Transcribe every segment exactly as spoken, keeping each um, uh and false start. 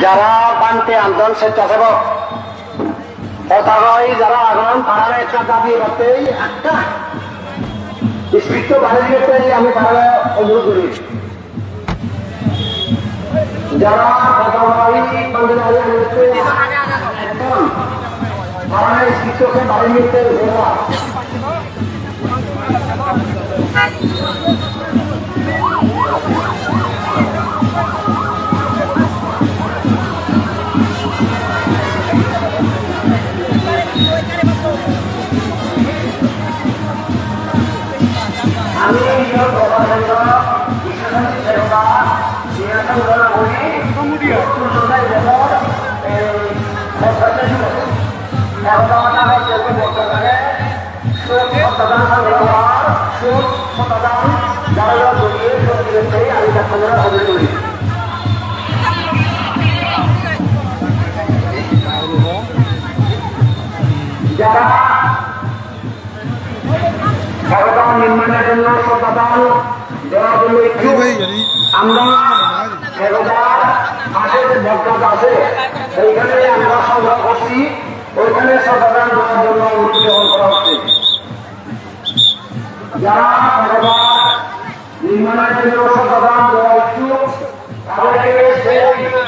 Jara bhante andon, sechchasebok, hoda hoi jara agon, tarare ekta dabi batte, ekta speed to bari dibatte ami tarare onurod guri. Jara hoda hoi bhante jara agon, ekdom tarare speed to bari dibatte, hoda. Jara একতা নির্মাণের জন্য শ্রদ্ধাদান দেওয়ার জন্য ইচ্ছুক। আমরা একতা পাশে যে বটগাছ আছে, সেইখানে আমরা সংগ্রহ করছি, ওইখানে শ্রদ্ধাদান দেওয়ার জন্য অনুরোধ গ্রহণ করা হচ্ছে। যারা একতা নির্মাণের জন্য শ্রদ্ধাদান দেওয়া ইচ্ছুক, তাদেরকে সেই একতা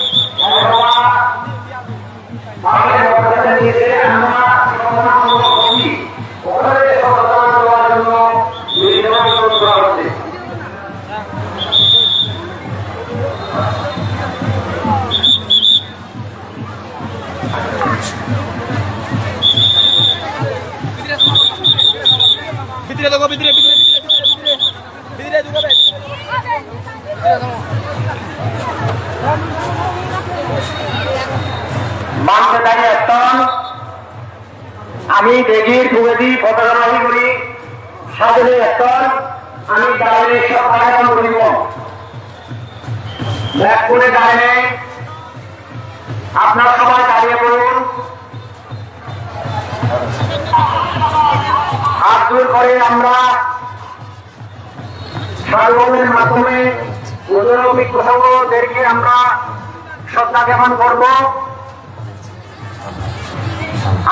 ভিতরে দেখো, ভিতরে, ভিতরে, ভিতরে, ভিতরে, ভিতরে। Bhante dai etton, ami degir tugedi photography guri, sajole etton, ami daire sob ayojon guribo. Bekkune daire, আপনারা সবাই দাঁড়িয়ে পড়ুন। হাত জোড় করে আমরা সাধুবাদের মাধ্যমে পূজনীয় প্রসঙ্গদেরকে আমরা শ্রদ্ধা জ্ঞাপন করব।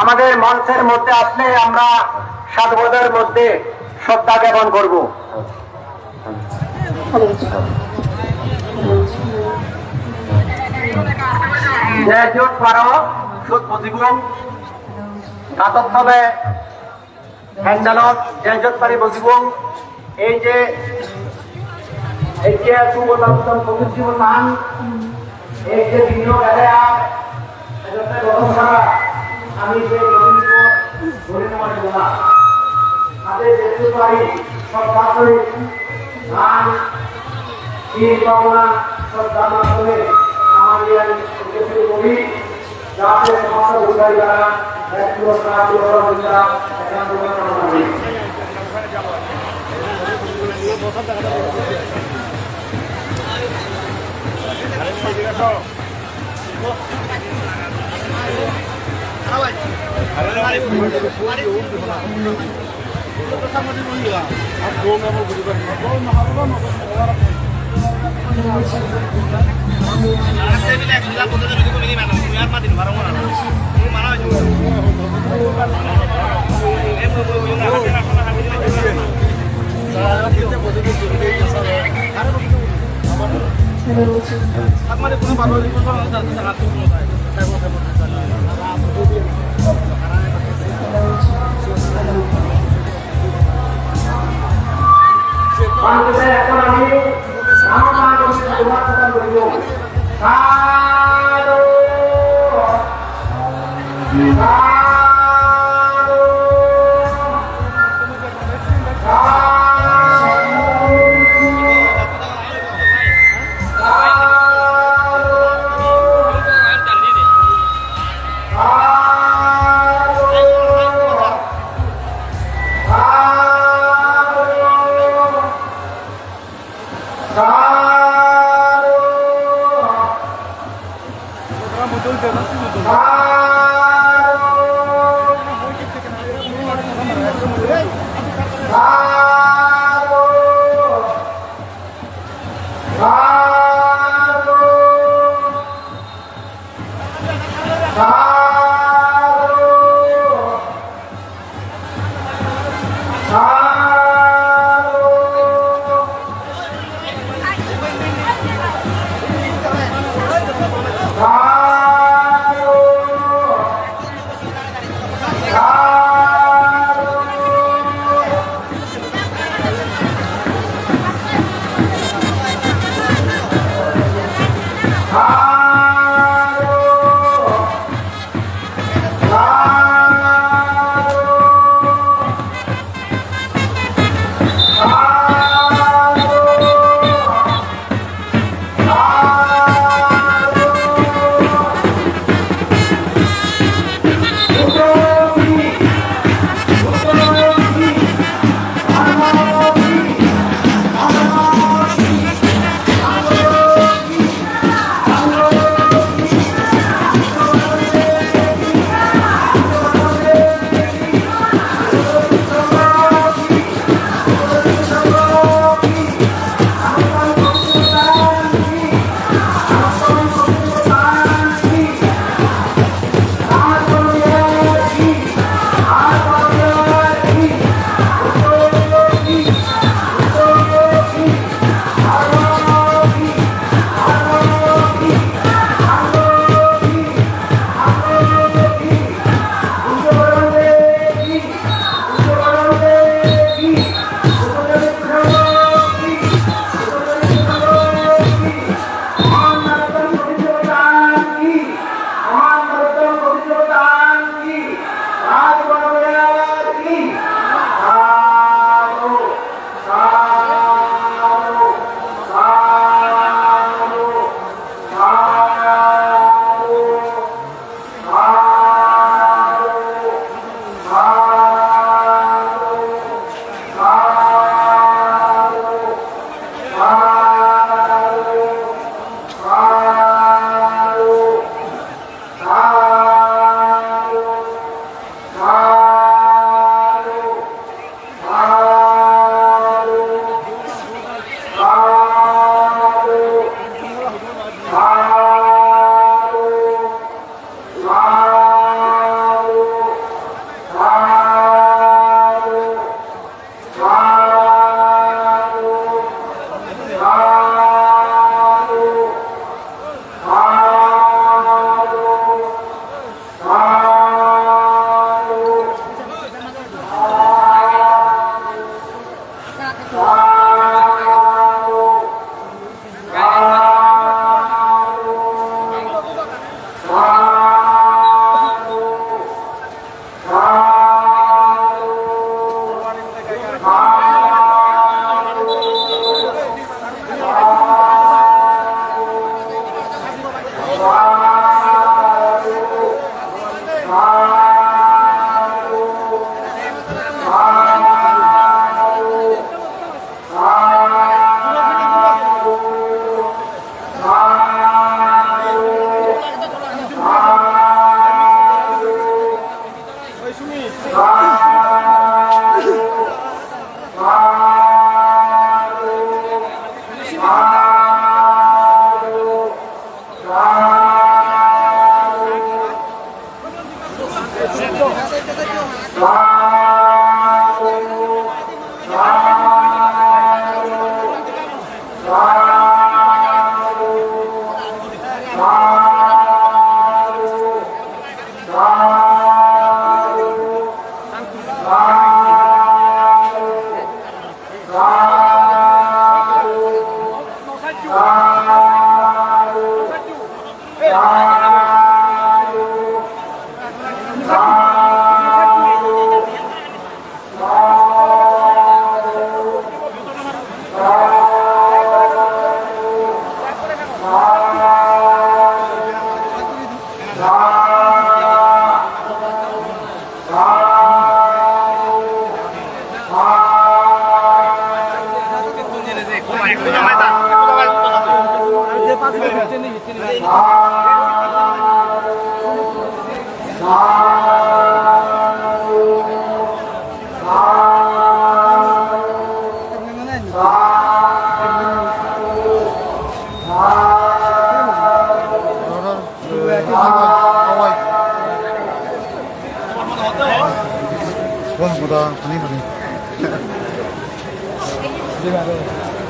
আমাদের মঞ্চের মধ্যে আসলে আমরা সাধুবাদের মধ্যে শ্রদ্ধা জ্ঞাপন করব। Jejot paro sot bojibong, tatot tobe pandalot jejot pari bojibong. Ei je, ei je subotan, pokit jibotan, ei je dinno gele ar, ejotte gotong sara, ami je gotong guri no paribo na. Ate jejot pari, sot bhag guri, dan, sil, bhabona, sot dan guri, amar iyan Bhante, ekhon ami ama ma gori aashirbaad prodan goribo. Sadhu, sadhu, sadhu, sadhu.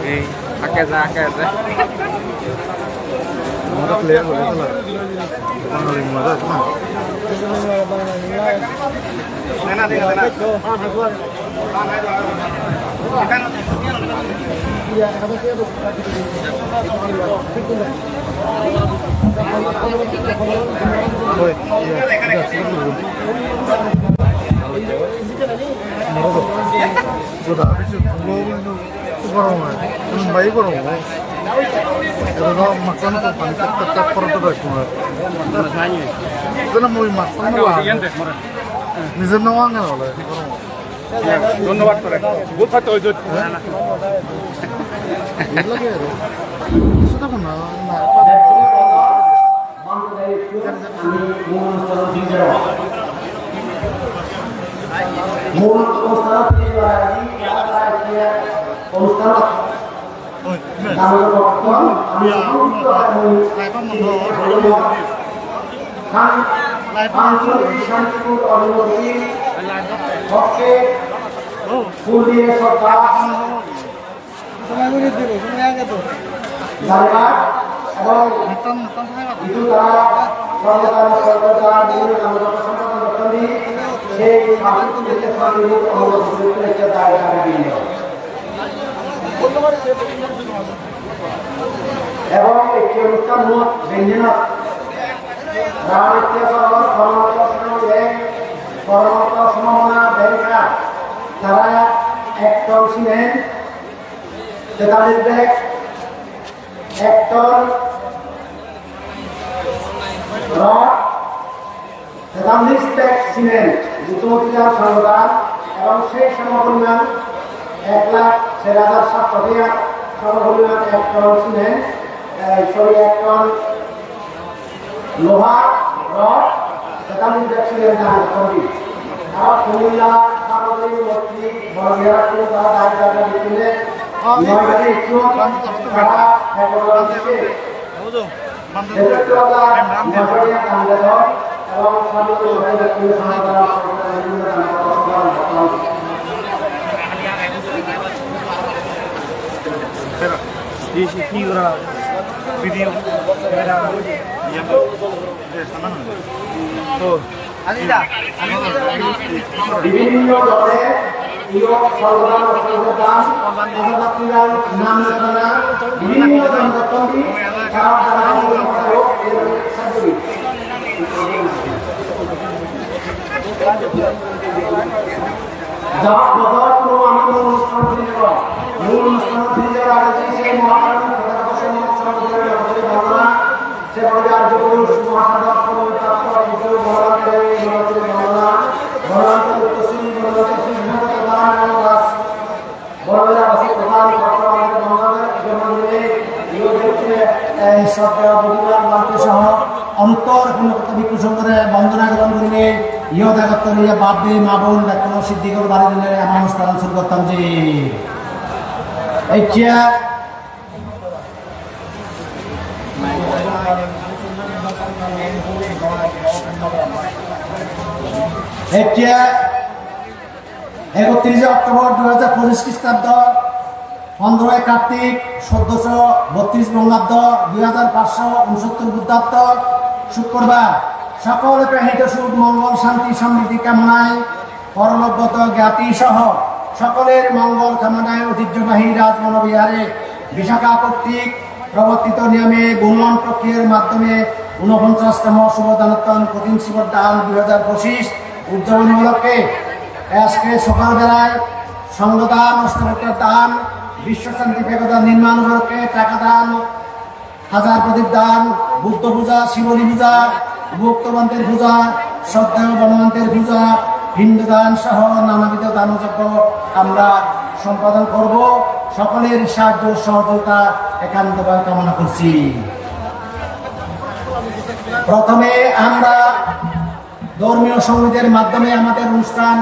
Ei, akke ja, akke ja. Amara player bole sala. Bangali maza ase na? Oi, iya, iya, iya. Moro do. Goda bisu gorom oi. Tumi bai gorom oi. Ero do makkan to pani tak tak tak koro to dai kuma. Jana mui makkan la. Nije no ange ole gorom oi. ধন্যবাদ করে। বহুত হয়তো ওই যে মূল অনুষ্ঠান ফিরে যাওয়া। মূল অনুষ্ঠান ফিরে যাওয়া। অনুষ্ঠান দামোদর ভক্ত, আমি সমস্ত আগামী আঞ্চলিক শান্তিপূর্ণ অভিমুখী পক্ষে ফুল দিয়ে শ্রদ্ধা জানাই এবং কিন্তু তারা সর্বদা সর্বদা বিভিন্ন নামে সম্পাদন করতেন, সেই শান্তিপূর্ণ শান্তিপূর্ণ অভিমুখী দায় দাবি দিয়ে এবং একটি অনুষ্ঠান মত ব্যঞ্জন রামাদিত্য সরণ পরমাত্ম সঙ্গে পরমাত্ম সমমনা ব্যাংকা তারা এক টন সিমেন্ট, তেতাল্লিশ ব্যাগ, এক টন রড, তেতাল্লিশ ব্যাগ সিমেন্ট, যুদ্ধমতিদার সংগঠন এবং সেই সমপরিমাণ এক লাখ চার হাজার সাতশো টাকা সমপরিমাণ এক টন সিমেন্ট, এই, সরি, এক টন লোহা রড, তেতাল্লিশ ব্যাগ সিমেন্ট দান করবি। আর কুমিল্লা সার্বজনীন মৈত্রী বড় বিহার করে তারা দাঁড়িয়ে দাঁড়িয়ে বিকেলে নয় বাজে একটু তারা এখন Video. বিভিন্ন দলে ইয়ো সর্বদা সর্বদান অবদাত্রীরাই নাম লেখনা বিভিন্ন জনগোষ্ঠী খারাপ জানা সাহায্য যা বজায় কোনো আমি মূল অনুষ্ঠান ফিরে যাব। মূল অনুষ্ঠান ফিরে যাওয়ার আগে যে সেই মহাকালী তথাগত সেই মহাসংঘ বন্দনা, সে পর্যায়ে আর্য পুরুষ মহাসাধক পুরোহিত তত্ত্ব কিছু ভগবানকে মহাশ্রী বন্দনা, ভগবানকে উচ্চশ্রী বন্দনা, শ্রী সিদ্ধান্ত প্রধান এবং রাস বড়বেলা বাসী প্রধান তত্ত্ব আমাদের বন্দনা, জন্মদিনে এই শ্রদ্ধেয় বুদ্ধিমান মন্ত্রী সহ অনুত্তর পুণ্যকর্তা ভিক্ষু সংঘরে বন্দনা গ্রহণ করিলে ইয়ো দেবত্তর ইয়ে বাপ বে মা বোন বেক্ষণ সিদ্ধি করে বাড়ি দিলে আমার অনুষ্ঠান শুরু করতাম যে এই চেয়ার এই চেয়ার একত্রিশে অক্টোবর দুই হাজার পঁচিশ খ্রিস্টাব্দ, পনেরোই কার্তিক চোদ্দশো বত্রিশ বঙ্গাব্দ, দুই হাজার পাঁচশো ঊনসত্তর বুদ্ধাব্দ, শুক্রবার, সকল প্রাণীর সুখ, মঙ্গল, শান্তি, সমৃদ্ধি কামনায়, পরলোকগত জ্ঞাতি সহ সকলের মঙ্গল কামনায় ঐতিহ্যবাহী রাজবন বিহারে বিশাখা কর্তৃক প্রবর্তিত নিয়মে গুণন প্রক্রিয়ার মাধ্যমে ঊনপঞ্চাশতম শুভদানোত্তম কঠিন শিবর দান দুই হাজার পঁচিশ উদযাপন উপলক্ষে আজকে সকালবেলায় সংঘদান, অষ্টমুখের দান, বিশ্বশান্তি প্যাগোডা নির্মাণ উপলক্ষে টাকা দান, হাজার প্রদীপ দান, বুদ্ধ পূজা, শিবলী পূজা, ভক্তবন্তের পূজা, শ্রদ্ধেয় বনবন্তের পূজা, পিণ্ডদান সহ নানাবিধ দানযজ্ঞ আমরা সম্পাদন করব। সকলের সাহায্য সহযোগিতা একান্তভাবে কামনা করছি। প্রথমে আমরা ধর্মীয় সঙ্গীতের মাধ্যমে আমাদের অনুষ্ঠান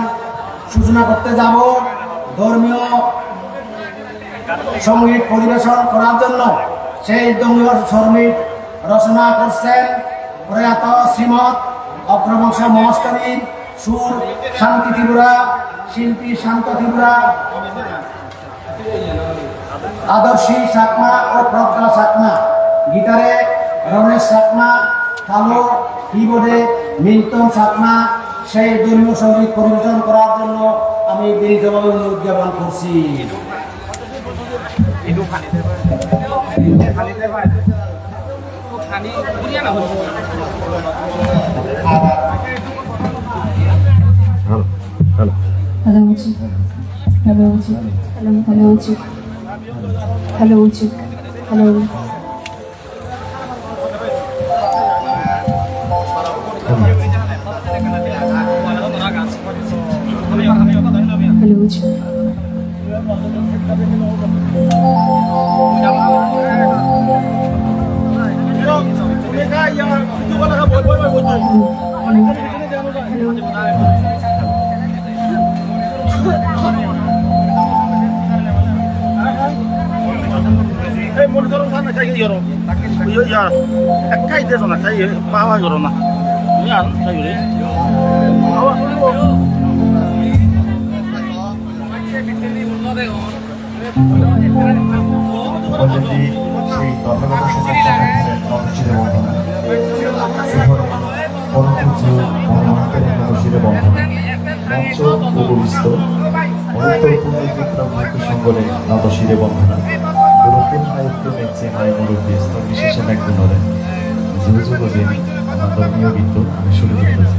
সূচনা করতে যাব। ধর্মীয় সঙ্গীত পরিবেশন করার জন্য সেই ধর্মীয় সঙ্গীত রচনা করছেন প্রয়াত শ্রীমৎ অগ্রবংশ মহাস্তরীর সুর শান্তি ত্রিপুরা, শিল্পী শান্ত ত্রিপুরা, আদর্শী চাকমা ও প্রজ্ঞা চাকমা, গিটারে রমেশ চাকমা, তালো, কিবোর্ডে মিল্টন চাকমা। সেই ধর্মীয় সঙ্গীত পরিবেশন করার জন্য আমি বিনীতভাবে অনুরোধ জ্ঞাপন করছি। Hello, hello. Hello, check. Hello, check. Hello, hello, check. Hello, check. Hello. Hello, check. Hello. Ei, monitor-un sa na, sai yoro. Yo, ya. Ekkai de sona, sai, ba, ba, yoro na. Ya, sai yoro. Awa, sori bo. উপস্থিতি সেই ধর্মগত সমাজ সমাজের নবশিরে বন্ধনা। সুতরাং পরম পূজ্য মহামহাত্মার নবশিরে বন্ধনা। মঞ্চ উপবিষ্ট অনন্ত পুণ্যবিক্রম ভক্ত সংঘরে নবশিরে বন্ধনা। গুরুকুল আয়ুক্ত মেঘচে মায় মুরব্বী স্তর বিশেষে মেঘগুণরে। জুজু গজিন আমার ধর্মীয় গীত আমি শুরু করতেছি।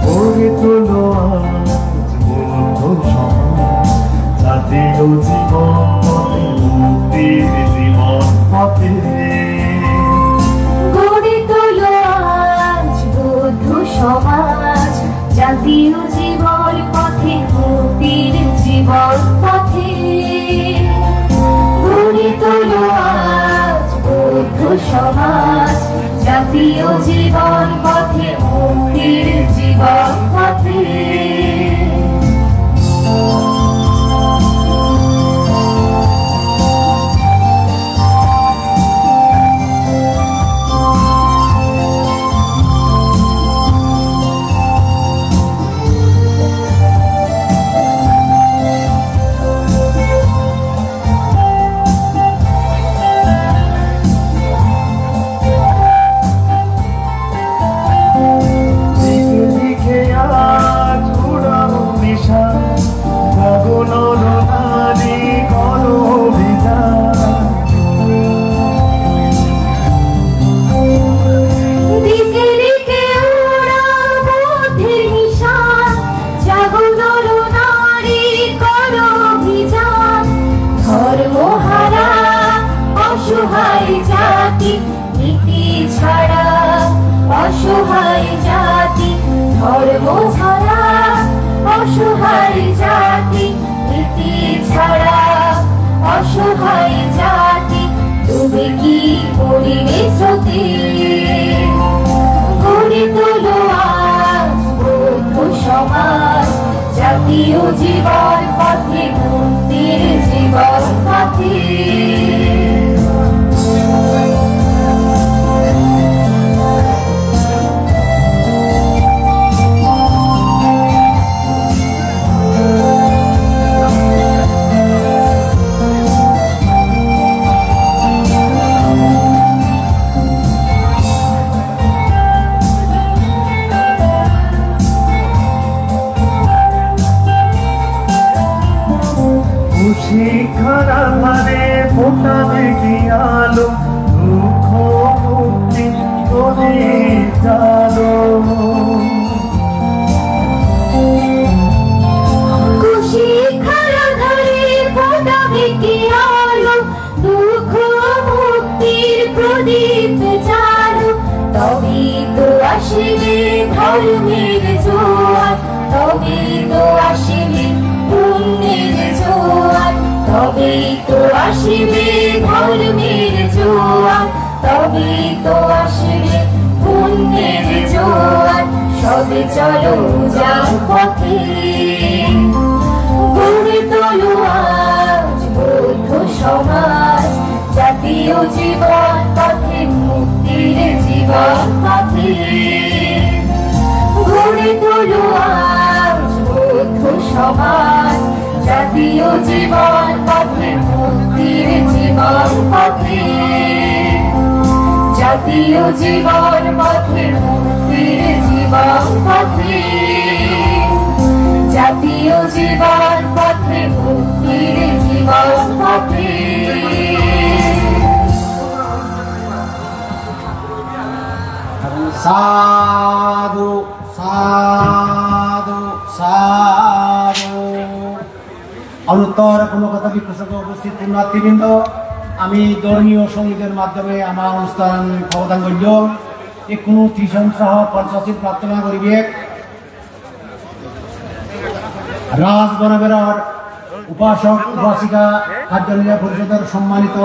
গড়ে তোলো আজ বৌদ্ধ সমাজ, জাতীয় জীবন পথে, মুক্তির জীবন পথে। গড়ে তোলো আজ বৌদ্ধ সমাজ, জাতীয় জীবন পথে, মুক্তির জীবন পথে। গড়ে তোলো আজ বৌদ্ধ সমাজ, জাতীয় জীবন পথে, মুক্তির জীবন পথে। খুশি খারা ধরে ফোটা মিটি আলো, দুঃখ মুক্তির প্রদীপ জালো। তবেই তো আসবে ধর্মের জোয়ার, তবেই তো আসবে পুণ্যের জোয়ার, তবেই তো আসবে ধর্মের জোয়ার, তবেই তো আসবে পুণ্যের জোয়ার। সবে চলো যার পথে, গড়ে তোলো আজ বৌদ্ধ সমাজ। জাতীয় জীবন পথে, মুক্তির জীবন পথে, গড়ে তোলো আজ বৌদ্ধ সমাজ। জাতীয় জীবন পথে, মুক্তির জীবন পথে, জাতীয় জীবন পথে, মুক্তির জীবন পথে, জাতীয় জীবন পথে, মুক্তির জীবন পথে। সাধু, সাধু, সাধু। অনুত্তর পুণ্যক্ষেত্র ভিক্ষু সংঘ উপস্থিত পুণ্যার্থীবৃন্দ, আমি ধর্মীয় সঙ্গীতের মাধ্যমে আমার অনুষ্ঠান খবরদান করলাম। এখনো ত্রিসম সহ পঞ্চশীল প্রার্থনা করিবে। রাজ বনবেরার উপাসক উপাসিকা কার্যালয় পরিষদের সম্মানিত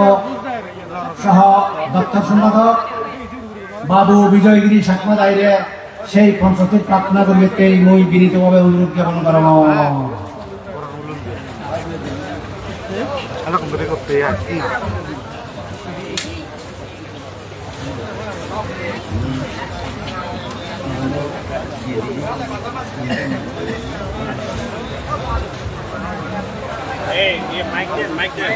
সহ দপ্তর সম্পাদক বাবু বিজয়গিরি চাকমা দাইরে সেই পঞ্চশীল প্রার্থনা করিতে মুই বিনীতভাবে অনুরোধ জ্ঞাপন করব। এই, এই মাইক দে, মাইক দে।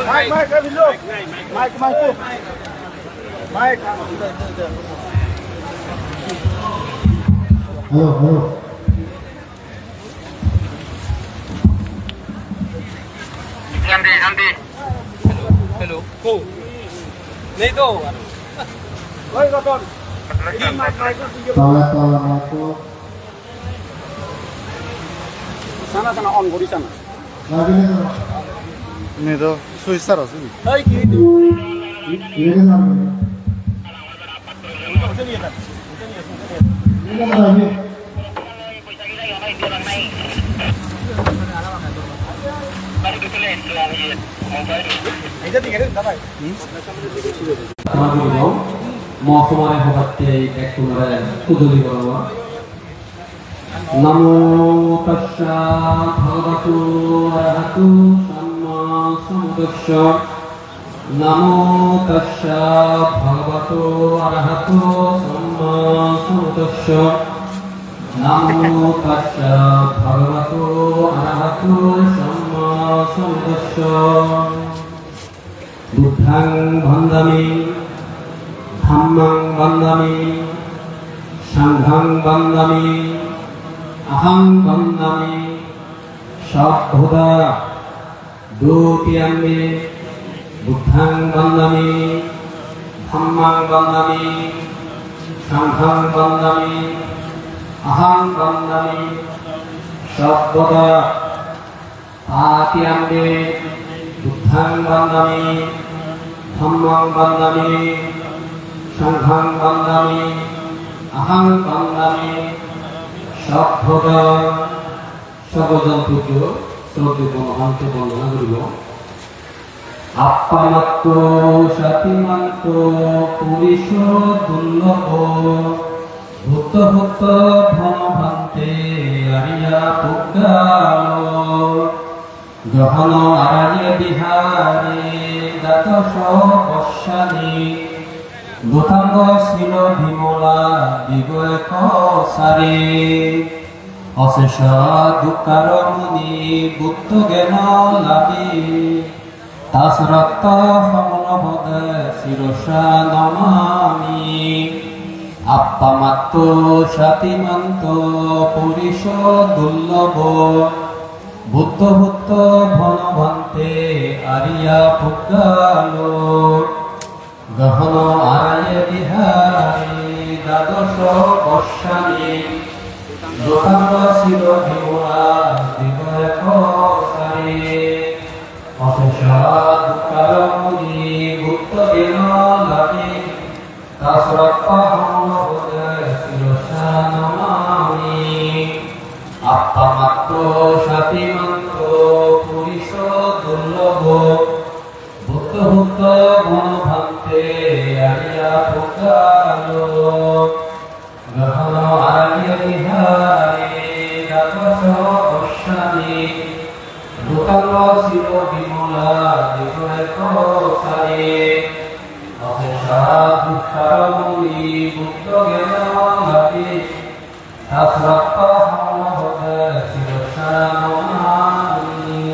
মাইক, মাইক, এই বিল্লু। মাইক নাই, mic. Mic, mic. Mic. Hello, hello. Hello, hello. কো? নেই তো। ওই রতন। এই মাইক, মাইক। তলা, তলা, মাইক। চানা, চানা, on করি চানা। নেই তো, সুইচ তার আছে নি? এই কি হইছে? Mosomare hobatte ekkunore pujoli gorongor. Namo tassa bhagavato arahato sammasambuddhassa. Namo tassa bhagavato arahato sammasambuddhassa. Namo tassa bhagavato arahato sammasambuddhassa. Buddhaṃ vandāmi, dhammaṃ vandāmi, saṅghaṃ vandāmi, ahaṃ vandāmi sabbadā. Dutiyampi, buddhaṃ vandāmi, dhammaṃ vandāmi, saṅghaṃ vandāmi, ahaṃ vandāmi sabbadā. Tatiyampi, buddhaṃ vandāmi, dhammaṃ vandāmi, saṅghaṃ vandāmi, ahaṃ vandāmi sabbadā. Sarbojon pujjo sroddheyo Bonobhante bondona guribo. Appamatto jātimatto puriso dullabho, buddho putto Bonobhante ariya puggalo. Jahano araññe vihare dvadaso vassāni, bhūtaṃ sīlo vimala digho ekasari. Asesa dukkharo muni buddho gyano labhi, tasya ratto pamona bodhe sirasa namāmi. Appamatto jātimatto puriso dullabho, buddho putto Bonobhante ariya puggalo. Gahano araye vihare dvadoso bossani, dutanga silo vimala didhayakosari. Asesa dukkharomoni buddho geno lagi, tasrappaham labhate sirosa namami. Appamatto satimanto puriso dullabho, buddho buddho guna bhante ariya puggalo. Gahano araye vihare dvadoso bossani, dutanga silo vimala didhayakosari. Asesa dukkharomoni buddho geno lagi, tasrappaham labhate sirosa namami.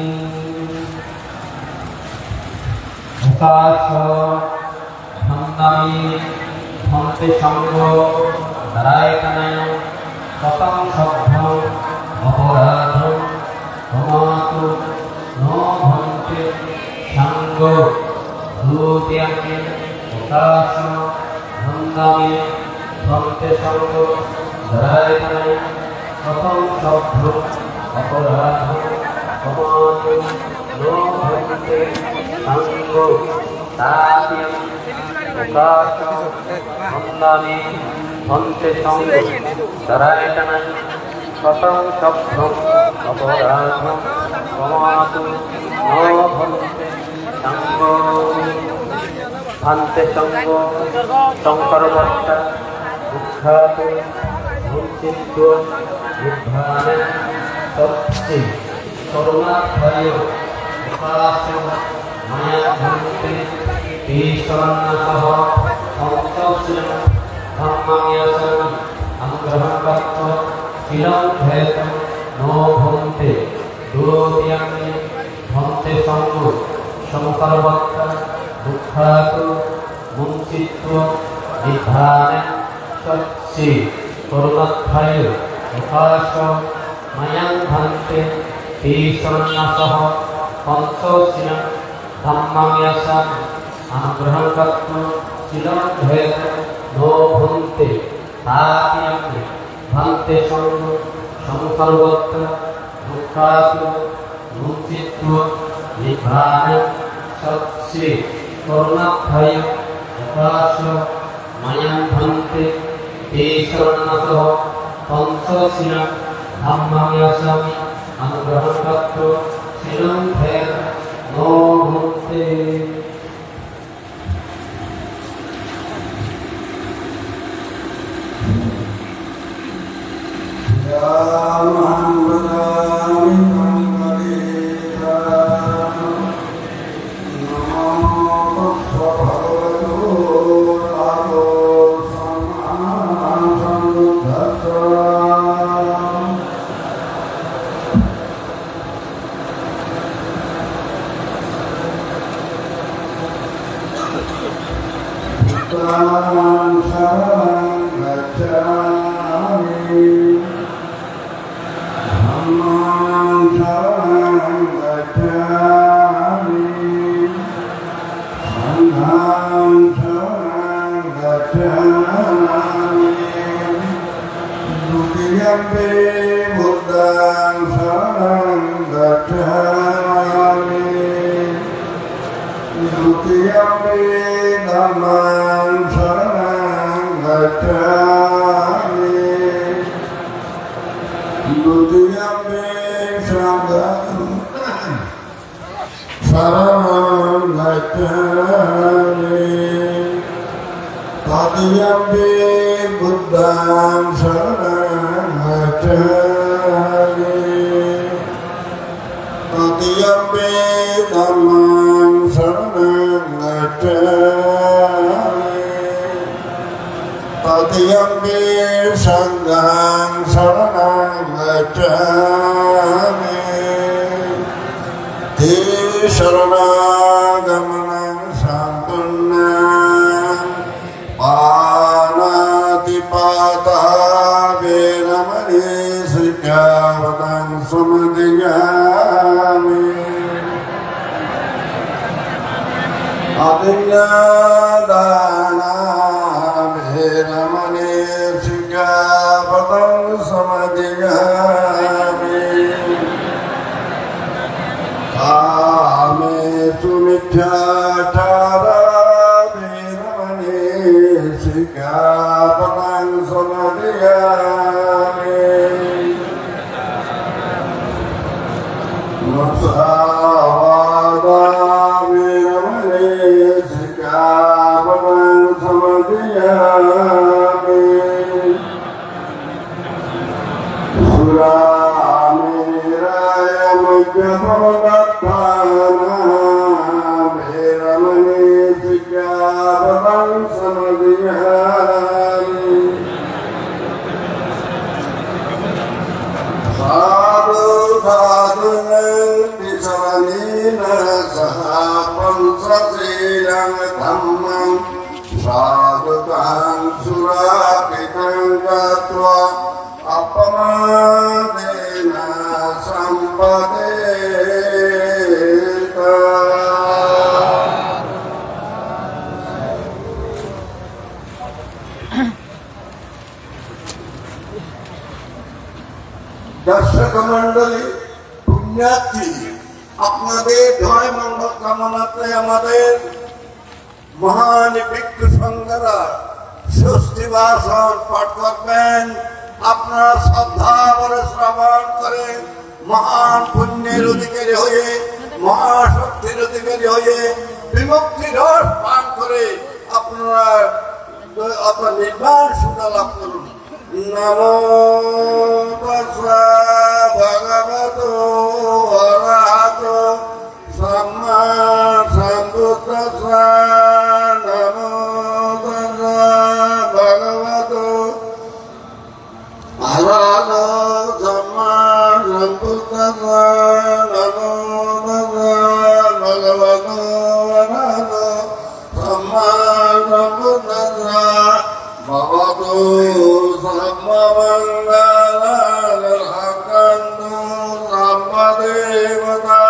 Okasa vandami bhante sangho, darayitana katam sabham aparadham khamatu no bhante sangho. Dutiyampi okasa vandami bhante sangho, darayitana katam sabham aparadham khamatu no bhante sangho. Tatiyampi okasa vandami bhante sangho, darayitana katam sabham aparadham khamatu no bhante sangho. Bhante sangho saṅkaro bhatta dukkhatu munchitva nibbānassa sotthe karuṇābhāya okasa mayaṃ bhante tisaraṇena saha pañca sīlaṃ dhammaṃ yācāmi anuggaraṃ katva sīlaṃ detu no bhante. Dutiyampi bhante sangho saṅkaro bhatta dukkhatu munchitva nibbānassa sotthe karuṇābhāya okasa mayaṃ bhante tisaraṇena saha pañca sīlaṃ dhammaṃ yācāmi anuggaraṃ katva sīlaṃ detu no bhante. Tatiyampi bhante sangho saṅkaro bhatta dukkhatu munchitva nibbānassa sotthe karuṇābhāya okasa mayaṃ bhante tisaraṇena saha pañca sīlaṃ dhammaṃ yācāmi anuggaraṃ katva sīlaṃ detu no bhante. Buddhaṃ saraṇaṃ gacchāmi. Dhammaṃ saraṇaṃ gacchāmi. Saṅghaṃ saraṇaṃ gacchāmi. Dutiyampi buddhaṃ saraṇaṃ gacchāmi. Dutiyampi dhammaṃ saraṇaṃ gacchāmi. Dutiyampi saṅghaṃ saraṇaṃ gacchāmi. Tatiyampi buddhaṃ saraṇaṃ gacchāmi. Tatiyampi dhammaṃ saraṇaṃ gacchāmi. Tatiyampi saṅghaṃ saraṇaṃ gacchāmi. Tisaraṇagamanaṃ sampuṇṇaṃ. Pāṇātipātā veramaṇī sikkhāpadaṃ samādiyāmi. Adinnadana vedamani sikkhapadaṃ samādiyāmi. Kāmesu micchācārā vedamani sikkhapadaṃ samādiyāmi. Musāvādā vedamani sikkhapadaṃ samādiyāmi. Surāmerayamajjapamādaṭṭhānā vedamani sikkhapadaṃ samādiyāmi. Sādhu sādhu. Tisaraṇena saha pañcasīlaṃ dhammaṃ sādhukaṃ surakkhitaṃ katvā appamādena sampādetha. দর্শক মণ্ডলী, পুণ্যার্থী, আপনাদের জয় মঙ্গল কামনাতে আমাদের মহান ভিক্ষু সংঘরা স্বস্তি ভাষণ পাঠ করবেন। আপনারা শ্রদ্ধা ভরে শ্রবণ করে মহান পুণ্যের অধিকারী হয়ে, মহাশক্তির অধিকারী হয়ে, বিমুক্তি রস পান করে আপনারা আপনার নির্বাণ সুখ লাভ করুন। Namo tassa bhagavato arahato sammāsambuddhassa. Namo tassa bhagavato arahato sammāsambuddhassa. Namo tassa bhagavato arahato sammāsambuddhassa. Bhavatu sabbamaṅgalaṃ rakkhantu sabbadevatā.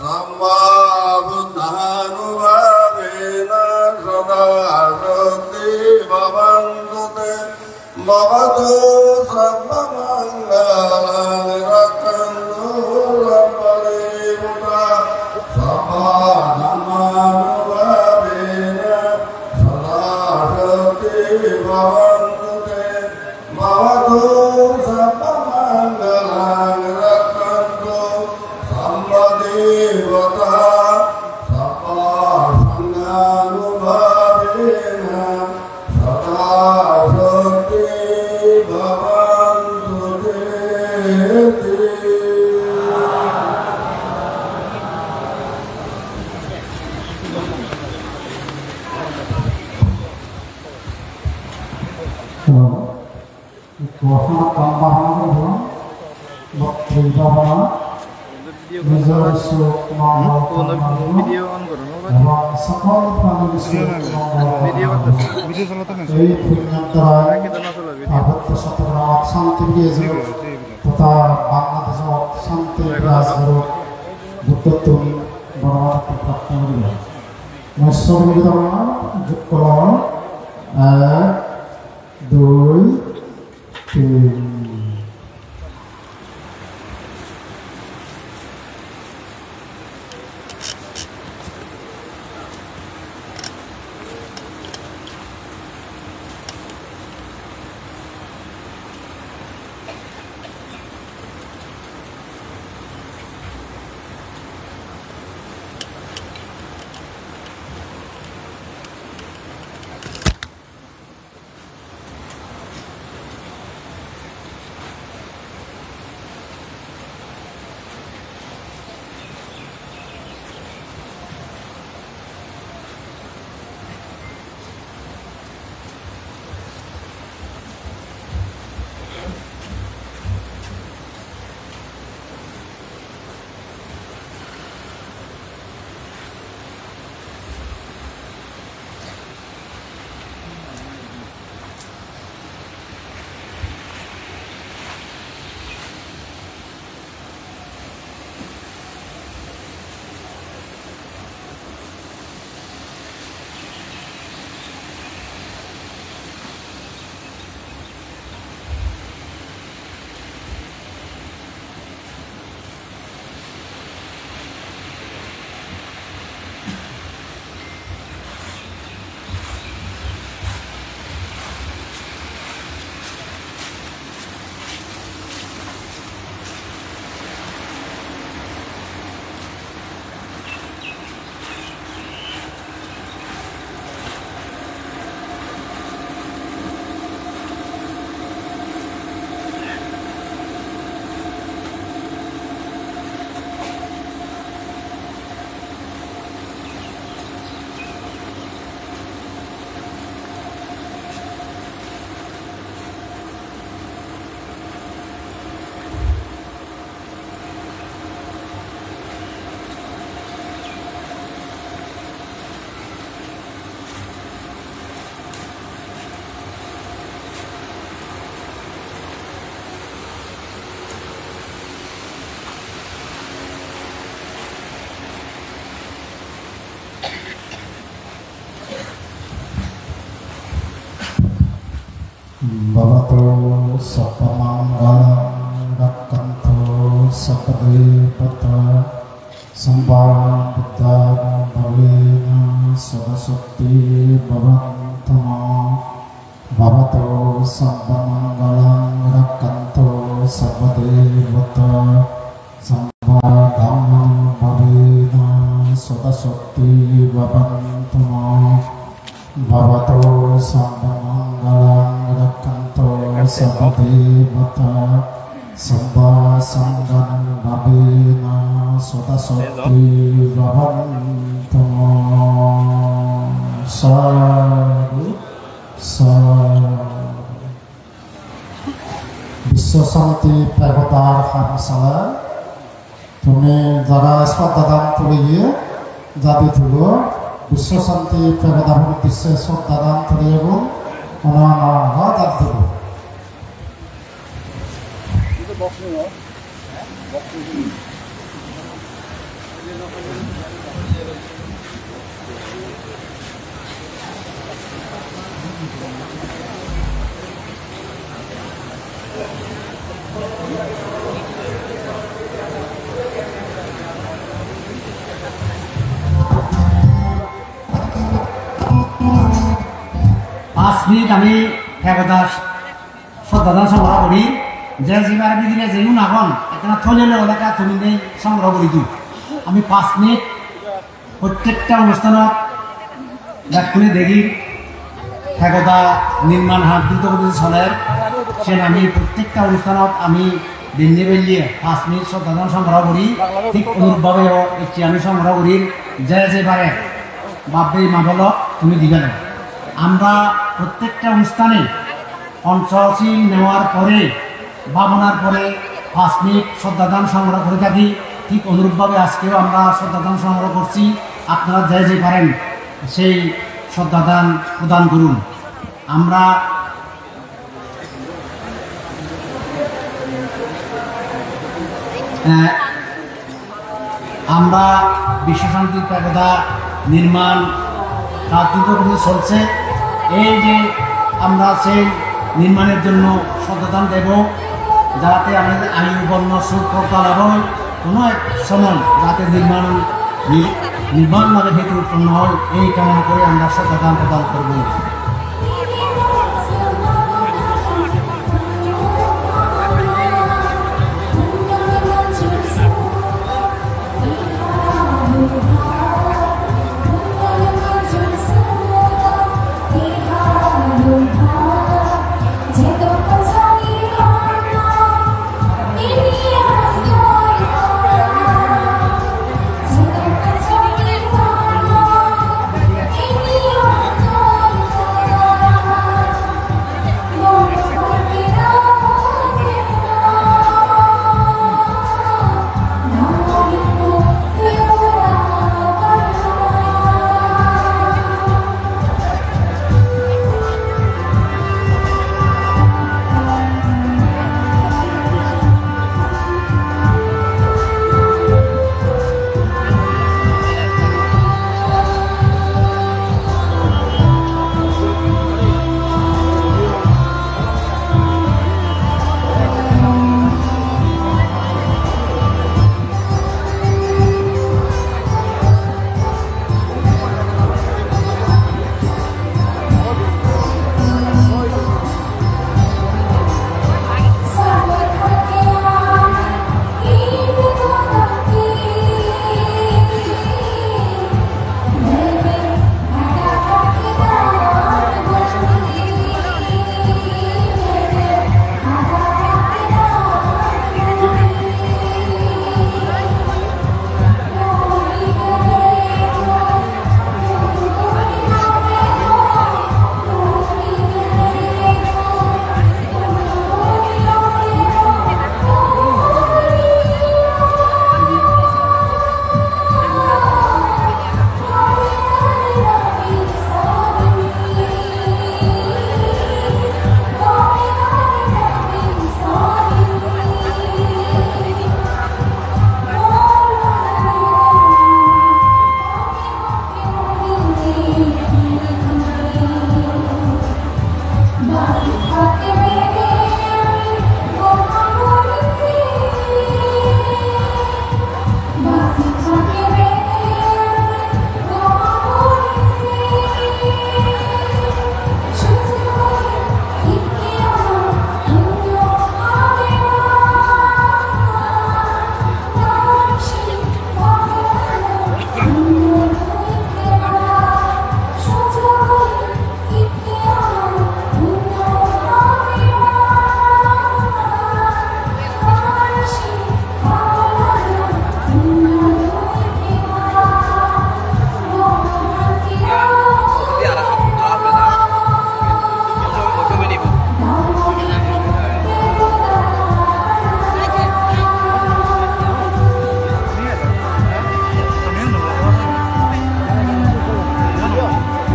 Sabbabuddhānubhāvena sadā sotthī bhavantu te. Bhavatu sabbamaṅgalaṃ rakkhantu sabbadevatā. Sabbadhammānubhāvena sadā sotthī bhavantu te. Bhavatu sabbamaṅgalaṃ rakkhantu sabbadevatā. Sabbasaṅghānubhāvena sadā sotthī bhavantu te. Hello. Ikko hamakkai bahana gotton, bhakti bhabana, nijor issu mongol kamona gotton, ebong sokol pranir issu mongol kamona gotton. Ei punyor darai Parbotto Chottogramot shanti bije ejok, totha Bangladeshot shanti biraj gorok, Buddhottun bor bor prarthona guribo. Mui sormigidona jukko loi, ek, dui, tin. Bhavatu sabbamaṅgalaṃ, rakkhantu sabbadevatā, sabbabuddhānubhāvena sadā sotthī bhavantu me. Bhavatu sabbamaṅgalaṃ, rakkhantu sabbadevatā, sabbadhammānubhāvena sadā sotthī bhavantu me. Bhavatu sabbamaṅgalaṃ, rakkhantu sabbadevatā, sabbasaṅghānubhāvena sadā sotthī bhavantu me. Sadhu, sadhu. Biswa Shanti Pagoda Dharmashala. Tumi jara sroddha dan turiye jadi tulo, Biswa Shanti Pagoda Dharma Uddishye sroddha dan turiye gun, ono ono ho jadi tulo. Paanch minute ami Pagoda sroddha dan songgroho guri, je jibar bidire jegun agon, ekkena thole loi olode tumi nei songgroho guri diyo. Ami paanch minute prottekta onusthanot bekkune degir, Pagoda nirman ham druto goti soler, sen ami prottekta onusthanot ami benne belle paanch minute sroddha dan songgroho guri, thik onurupbhabe o ecche ami songgroho gurir, je je pare bap bhei ma bon lok tumi dibe na. Amra prottekta onusthane Panchsheel নেওয়ার পরে, ভাবনার পরে পাঁচ মিনিট শ্রদ্ধাদান সংগ্রহ করে থাকি। ঠিক অনুরূপভাবে আজকেও আমরা শ্রদ্ধাদান সংগ্রহ করছি। আপনারা যে যে পারেন সেই শ্রদ্ধাদান প্রদান করুন। আমরা, আহ, আমরা বিশ্বশান্তির প্যাগোডা নির্মাণ কাজ দ্রুতগতিতে চলছে। এই যে আমরা সেই নির্মাণের জন্য শ্রদ্ধাদান দেব, যাতে আমাদের আয়ু, বর্ণ, সুখ, প্রজ্ঞা লাভ হয়, কোনো এক সময় যাতে নির্মাণ, নি-, নির্মাণ লাভের হেতু উৎপন্ন হয়, এই কামনা করে আমরা শ্রদ্ধাদান প্রদান করব।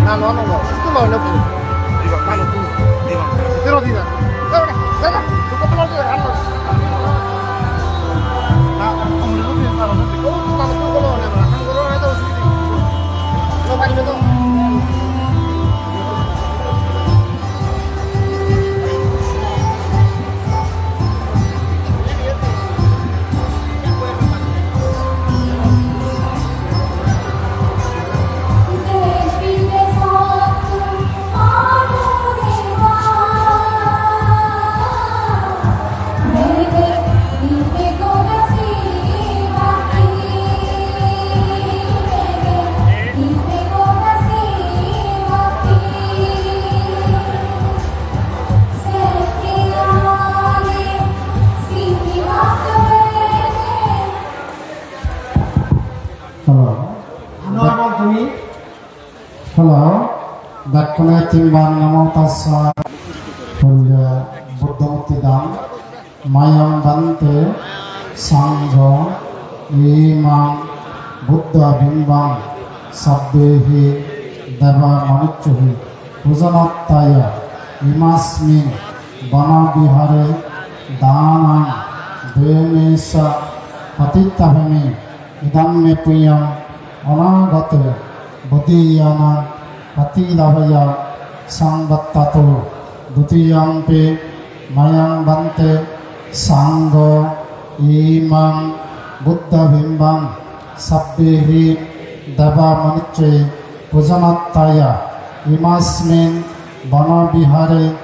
Hello. Hello. Bekkune tinbar namo tassa. Purbe Buddho murti dan. Mayang bhante, sangho, imang, Buddha bimbang, sabbehi, deva manucchehi, pujanattaya, imasmin, vana vihare, danang, demissa, patitabhemi, idammi punyang, anagate, bodhiyana, patilabhaya, samvattatu, dutiyampi, mayang bhante, sangho, imang, Buddha bimbang, sabbehi, deva manucchehi, pujanattaya, imasmin, vana vihare,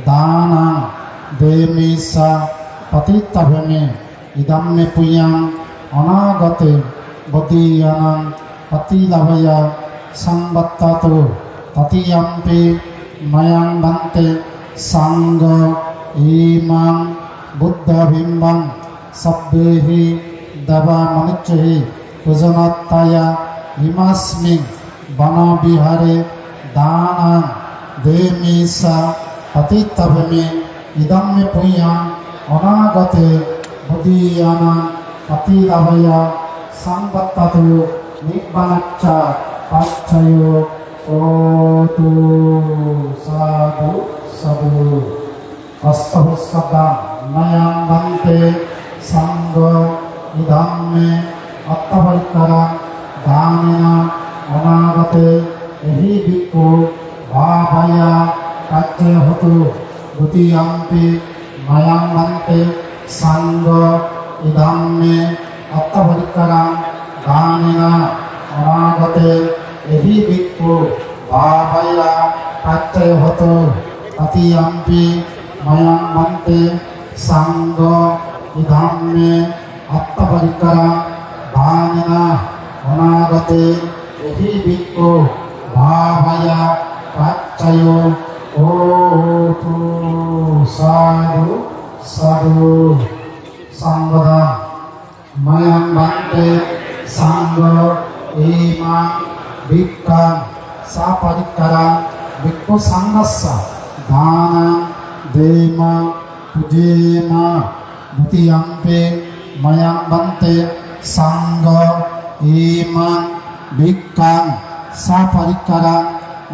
danang, demissa, patitabhemi, idammi punyang, anagate, bodhiyana, patilabhaya, samvattatu, tatiyampi, mayang bhante, sangho, imang, Buddha bimbang, sabbehi, deva manucchehi, pujanattaya, imasmin, vana vihare, danang, demissa, patitabhemi, idammi punyang, anagate, bodhiyana, patilabhaya, samvattatu, nibbanassa, paccayo, hotu, sadhu, sadhu. Osto pussabdam, mayang bhante, sangho, idammi, attaparikkaram, danena, anagate, ehi bhikkhu, bhavaya, paccayo hotu, dutiyampi, mayang bhante, sangho, idammi, attaparikkaram, danena, anagate, ehi bhikkhu, bhavaya, paccayo hotu, tatiyampi, mayang bhante, sangho, idammi, attaparikkaram, danena, anagate, ehi bhikkhu, bhavaya, paccayo, hotu, sadhu, sadhu. Sangho dan. Mayang bhante, sangho, imang, bhikkhang, saparikkaram, bhikkhu sanghassa, danang, dema, pujema, dutiyampi, mayang bhante, sangho, imang, bhikkhang, saparikkaram,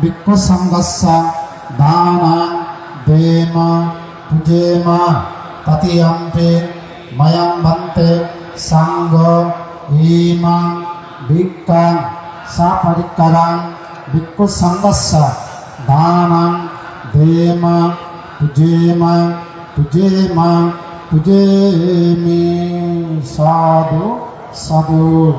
bhikkhu sanghassa, danang, dema, pujema, tatiyampi, mayang bhante, sangho, imang, bhikkhang, saparikkaram, bhikkhu sanghassa, danang, dema, pujema, pujema, pujemi, sadhu, sadhu.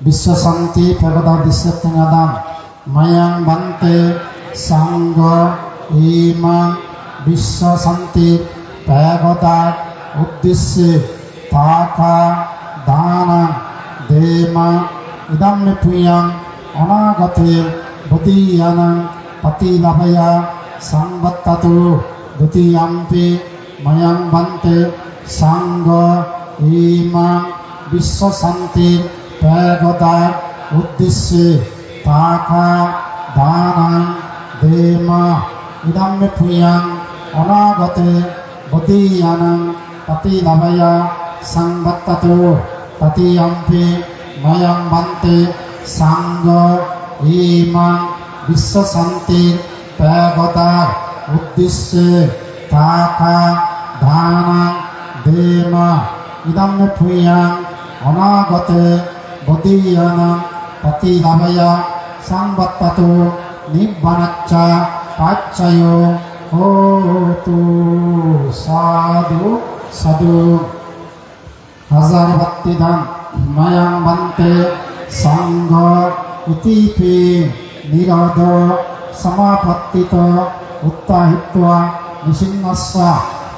Biswa santi pegoda disse tengadan. Mayang bhante, sangho, imang, biswa santi pegoda uddisse, taka, danang, dema, idammi punyang, anagate, bodhiyana, patilabhaya, samvattatu, dutiyampi, mayang bhante, sangho, imang, biswa santi, pegoda, uddisse, taka, danang, dema, idammi punyang, anagate, bodhiyana, patilabhaya, samvattatu, tatiyampi, mayang bhante, sangho, imang, Biswa santir pegodar uddisse thaka danang dema idam me punyang anagate bodhiyanang patilabhaya samvattatu nibbanacca paccayo hotu. Sadhu, sadhu. Hajar batti dan. Mayang bhante sangho itipi nirodho samapattito uttahitvā nisinnassa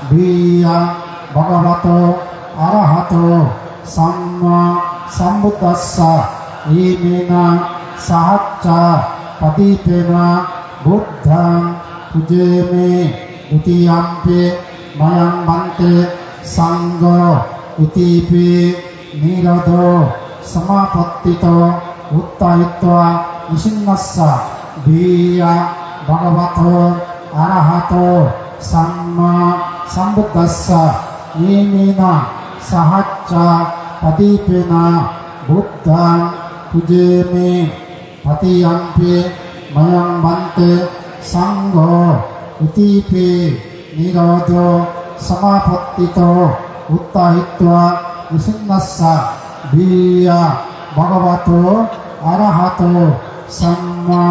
viya bhagavato arahato samma sambuddhassa imena sahacca padīpena buddhaṃ pūjemi. Dutiyampi mayang bhante sangho itipi nirodho samapattito uttahitvā nisinnassa viya bhagavato arahato samma sambuddhassa imena sahacca padīpena buddhaṃ pūjemi. Tatiyampi mayang bhante sangho itipi nirodho samapattito uttahitvā nisinnassa viya bhagavato arahato samma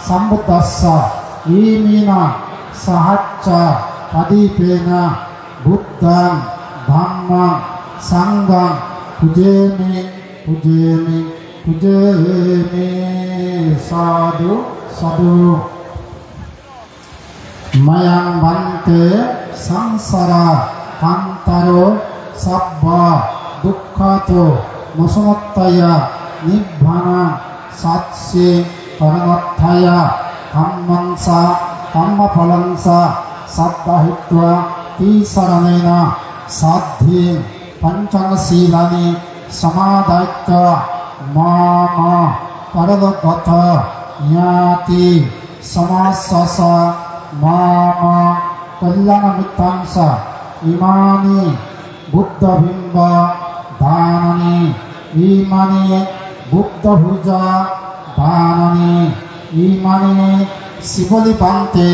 sambuddhassa imena sahacca padīpena buddhaṃ dhammaṃ saṅghaṃ pūjemi, pūjemi, pūjemi. Sadhu, sadhu. Mayang bhante saṃsara kantaro sabba dukkhato mocanatthāya nibbāna sacchikaraṇatthāya dhammañca dhammaphalañca saddāhitvā tisaraṇena saddhiṃ pañcañca sīlāni samādāya mama paralokagātha ñāti samajjassa mama kalyāṇamittañca. Imāni buddhabimba dānāni, imāni buddhapūja dānāni, imāni Sibali bhante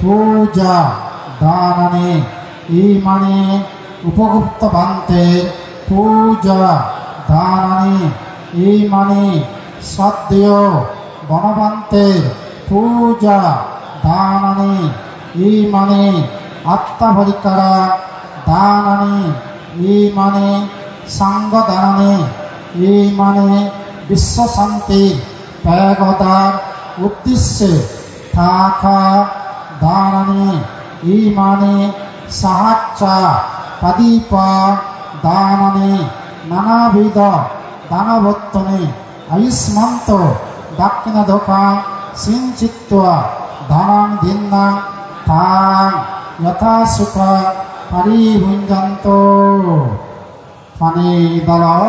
pūja dānāni, imāni Upagupta bhante pūja dānāni, imāni sraddheyo Bono bhante pūja dānāni, imāni attaparikkara dānāni, imāni saṅgha dānāni, imāni biswa santi pegodar uddisse thaka dānāni, imāni sahacca padīpa dānāni, nanavidha dānavattuni āyusmanto dakkhiṇādhakaṃ siñcitvā dānaṃ dinnaṃ taṃ yathāsukhaṃ paribhuñjantu. Pani dalo.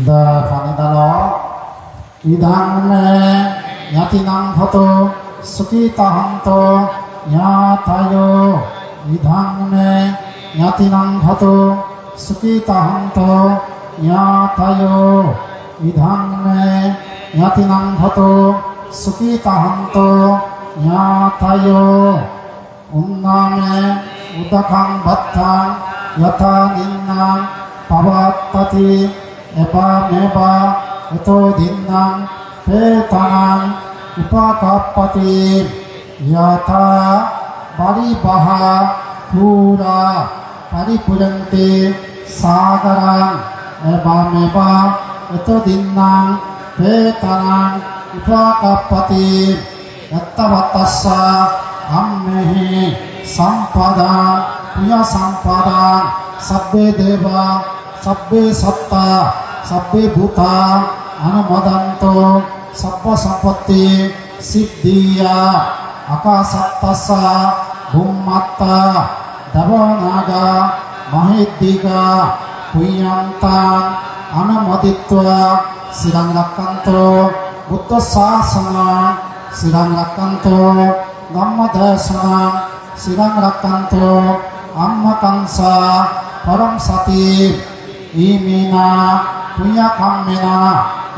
Da pani dalo. Idaṃ me ñātīnaṃ hotu, sukhitā hontu ñātayo. Idaṃ me ñātīnaṃ hotu, sukhitā hontu ñātayo. Idaṃ me ñātīnaṃ hotu, sukhitā hontu ñātayo. Unname udakaṃ baddhaṃ, yathā ninnaṃ pavattati, evameva ito dinnaṃ petānaṃ upakappati. Yathā varivahā pūrā paripūrenti sāgaraṃ, evameva ito dinnaṃ petānaṃ upakappati. Etāvatassa amhehi sampadaṃ puññasampadaṃ sabbe devā sabbe sattā sabbe bhūtā anumodantu sabbasampattisiddhiyā. Akāsaṭṭhassa bhummaṭṭha devā nāgā mahiddhikā puññaṃ taṃ anumoditvā ciraṃ rakkhantu buddhasāsanaṃ, ciraṃ rakkhantu dhammadesanaṃ, ciraṃ rakkhantu amhākaṃ ca param sati. Iminā puññakammena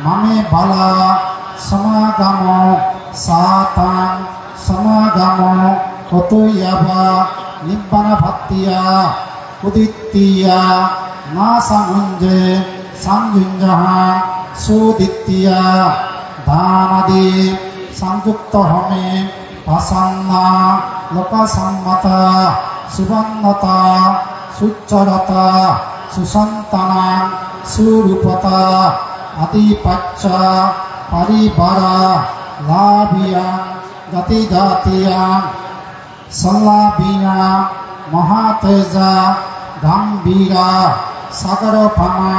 mame bala samagamo sātaṃ samagamo hotu yāva nibbānapattiya uddiṭṭhiyā nāsamuñje saññuñjahaṃ sudiṭṭhiyā. Dānādī sañjutto homi pasannā lokasammatā suvaṇṇatā succaratā susantānaṃ surūpatā ādhipacca parivārā lābhiyaṃ jātijātiyaṃ sallābhiyaṃ mahātejā gambhīra sāgarūpamā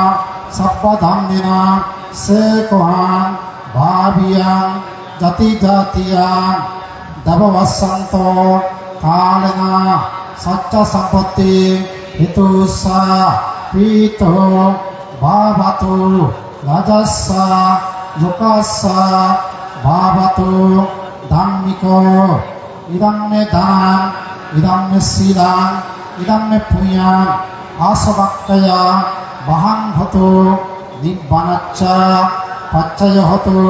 sabbadhammena sekohaṃ bhāviyaṃ jātijātiyaṃ. Deva vassanto kālena saccaṃ sampatti hetussa pīto bhavatu rājassa lokassa bhavatu dhammiko. Idam me danaṃ, idam me sīlaṃ, idam me puññaṃ, āsavakkhayāvahaṃ hotu, nibbānassa paccayo hotu,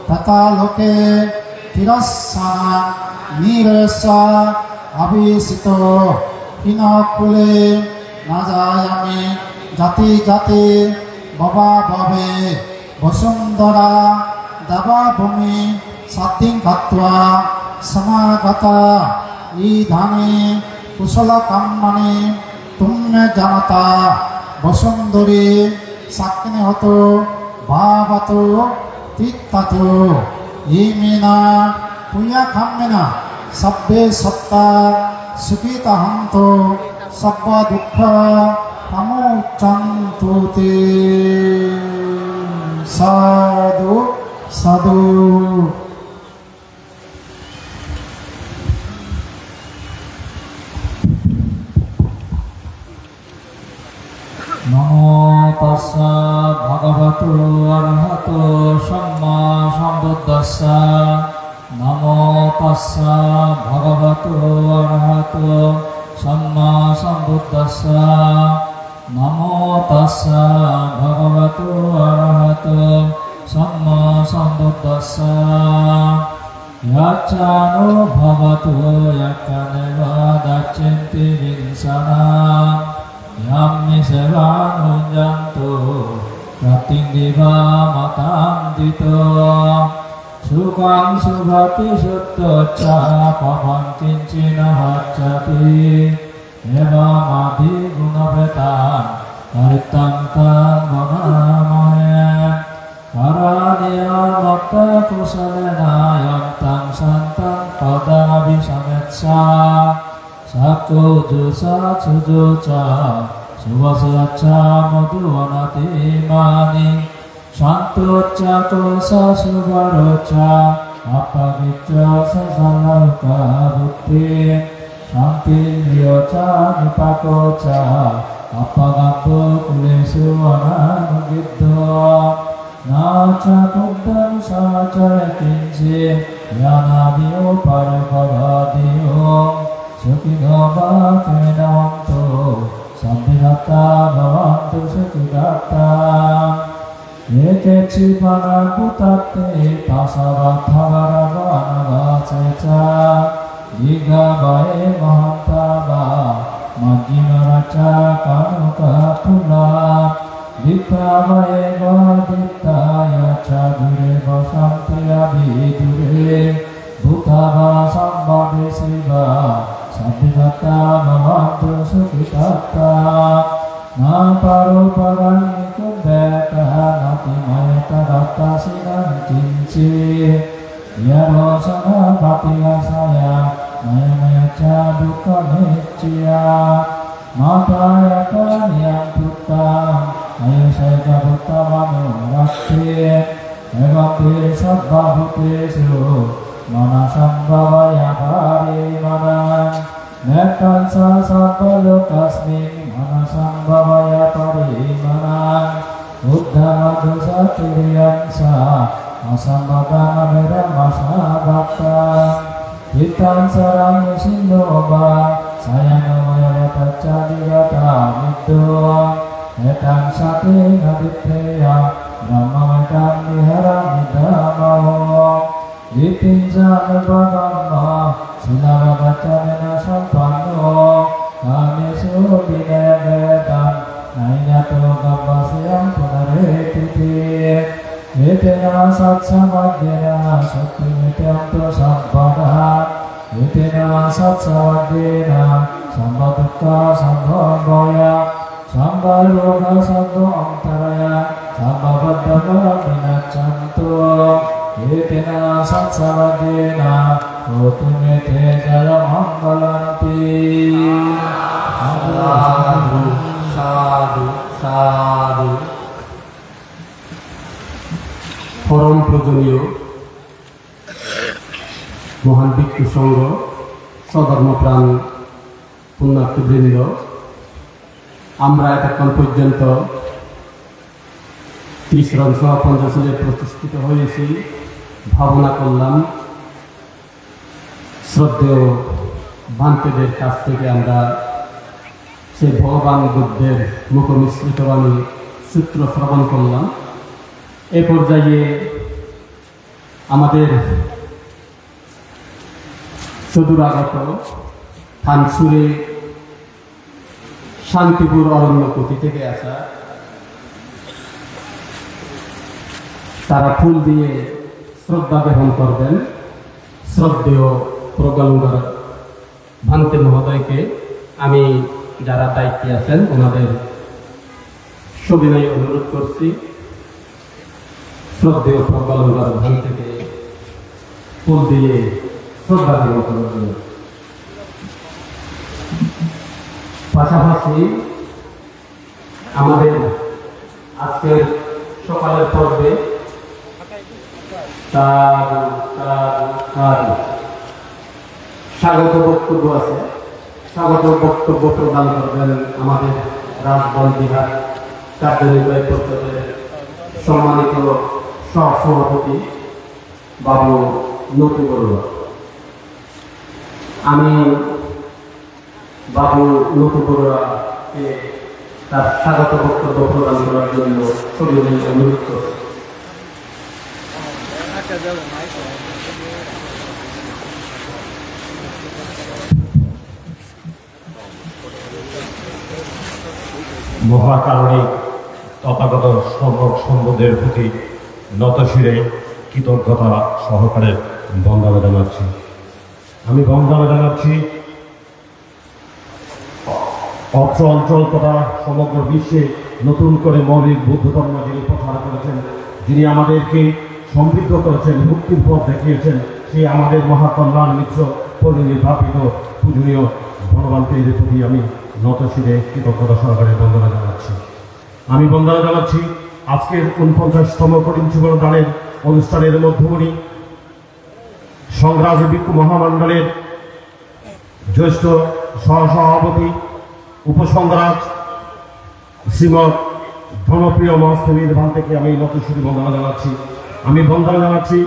petā loke tirasānaṃ nirayasya abhīsato, hīno kulo na jāyāmi jāti jāti bhave bhave. Vasundharā devabhūmi saddhiṃ katvā samāgatā, idāni kusalakammāni tumhe janatā vasundhari sakhī hotu bhavatu tiṭṭhatu. Iminā puññakammena sabbe sattā sukhitā hontu, sabba dukkhā pamuccantu te. Sādhu, sādhu. Namo tassa bhagavato arahato sammāsambuddhassa. Namo tassa bhagavato arahato sammāsambuddhassa. Namo tassa bhagavato arahato sammāsambuddhassa. Yaccānu bhavato yakkhaṃ neva dassenti kiñcanaṃ, yaṃ nisevaṃ bhuñjantu rattiṃ divā mataṃ dito. Sukhaṃ supati sutto ca pāpaṃ kiñci na passati, evamādiguṇūpetaṃ parittaṃ taṃ bhaṇāma he. Karaṇīyamatthakusalena yantaṃ santaṃ padābhisamecca, sakko ujū ca suhujū ca subhāsitā ca mudu anatimānī, santussako ca subharo ca appakicco ca sallahukavutti, santindriyo ca nipako ca appagabbho kulesu ananugiddho. Na ca khuddam sañcare kiñci, yena viññū pare upavadeyyuṃ. Sukhino vā khemino hontu, sabbe sattā bhavantu sukhitattā. Ye keci pāṇabhūtatthi, tasā vā thāvarā vā anavasesā, diṭṭhā vā ye mahantā vā, majjhimā rassakāṇukathūlā. Diṭṭhā vā ye vādiṭṭhā, ye ca dūre vasanti avidūre, bhūtā vā sambādesī vā, sabbe sattā bhavantu sukhitattā. Na paro paraṃ nikubbetha, nātimaññetha katthaci naṃ kiñci, iha rosanā paṭighasaññā, nāññamaññassa dukkhamiccheyya. Mātā yathā niyaṃ puttaṃ, āyusā ekaputtamanurakkhe, evampi sabbabhūtesu, mānasambhāvaye aparimāṇaṃ. Mettañca sabbalokasmiṃ, mānasambhāvaye aparimāṇaṃ, uddhamadho ca tiriyañca, asambādhamaveramasapattaṃ. Tiṭṭhañcaraṃ nisinno vā, sayāno vā yāvatacca vigatamiddho, Etaṃ satiṃ adhiṭṭheyya, brahmametaṃ viharamidhamah. Diṭṭhiñca abhiññāya, sīlabhātā ca viññusampanno, kāmesu vineyya gedhaṃ, na hi jātu gabbhaseyyaṃ punaretīti. Etena saccavajjena sotthi me tiyaṃsu sampadā. Etena saccavajjena sabba dukkhā sabba bhayā sabba rogā sabba antarāyā sabba upaddavā vinassatu. Etena saccavajjena hotu me te jayamaṅgalanti. Sādhu, sādhu, sādhu. পরম পূজনীয় মহান ভিক্ষু সংঘ, সধর্মপ্রাণ পুণ্যার্থীবৃন্দ, আমরা এতক্ষণ পর্যন্ত ত্রিসরণ সহ পঞ্চশীলে প্রতিষ্ঠিত হয়েছি, ভাবনা করলাম, শ্রদ্ধেয় ভান্তেদের কাছ থেকে আমরা সেই ভগবান বুদ্ধের মুখনিঃসৃত বাণী সূত্র শ্রবণ করলাম। এ পর্যায়ে আমাদের চতুরাগত থানসুরে শান্তিপুর অরণ্যপতি থেকে আসা, তারা ফুল দিয়ে শ্রদ্ধা জ্ঞাপন করবেন শ্রদ্ধেয় প্রজ্ঞালঙ্কার ভান্তে মহোদয়কে। আমি যারা দায়িত্বে আছেন ওনাদের সবিনয়ে অনুরোধ করছি শ্রদ্ধেয় প্রজ্ঞালঙ্কার ভান্তেকে ফুল দিয়ে শ্রদ্ধা জ্ঞাপন করার জন্য। পাশাপাশি আমাদের আজকের সকালের পর্বে তার, তার, তার স্বাগত বক্তব্য আছে। স্বাগত বক্তব্য প্রদান করবেন আমাদের রাজবন বিহার কার্যনির্বাহী পরিষদের সম্মানিত সহ-সভাপতি বাবু নটু বড়ুয়া। আমি বাবু নটু বড়ুয়াকে তার স্বাগত বক্তব্য প্রদান করার জন্য সবিনয়ে অনুরোধ করছি। মহাকারুণিক তথাগত সম্যক সম্বুদ্ধের প্রতি নতশিরে কৃতজ্ঞতা সহকারে বন্দনা জানাচ্ছি। আমি বন্দনা জানাচ্ছি অত্র অঞ্চল তথা সমগ্র বিশ্বে নতুন করে মৌলিক বুদ্ধ ধর্ম যিনি প্রচার করেছেন, যিনি আমাদেরকে সমৃদ্ধ করেছেন, মুক্তির পথ দেখিয়েছেন, সেই আমাদের মহাকল্যাণ মিত্র পরিনির্বাপিত পূজনীয় বনভান্তের প্রতি আমি নতশিরে কৃতজ্ঞতা সহকারে বন্দনা জানাচ্ছি। আমি বন্দনা জানাচ্ছি আজকের ঊনপঞ্চাশতম কঠিন জীবন দানের অনুষ্ঠানের মধ্যমণি সংঘরাজ ভিক্ষু মহামণ্ডলের জ্যেষ্ঠ সহসভাপতি উপসংঘরাজ শ্রীমৎ ধর্মপ্রিয় মহাস্থবির ভান্তেকে আমি নতশিরে বন্দনা জানাচ্ছি। আমি বন্দনা জানাচ্ছি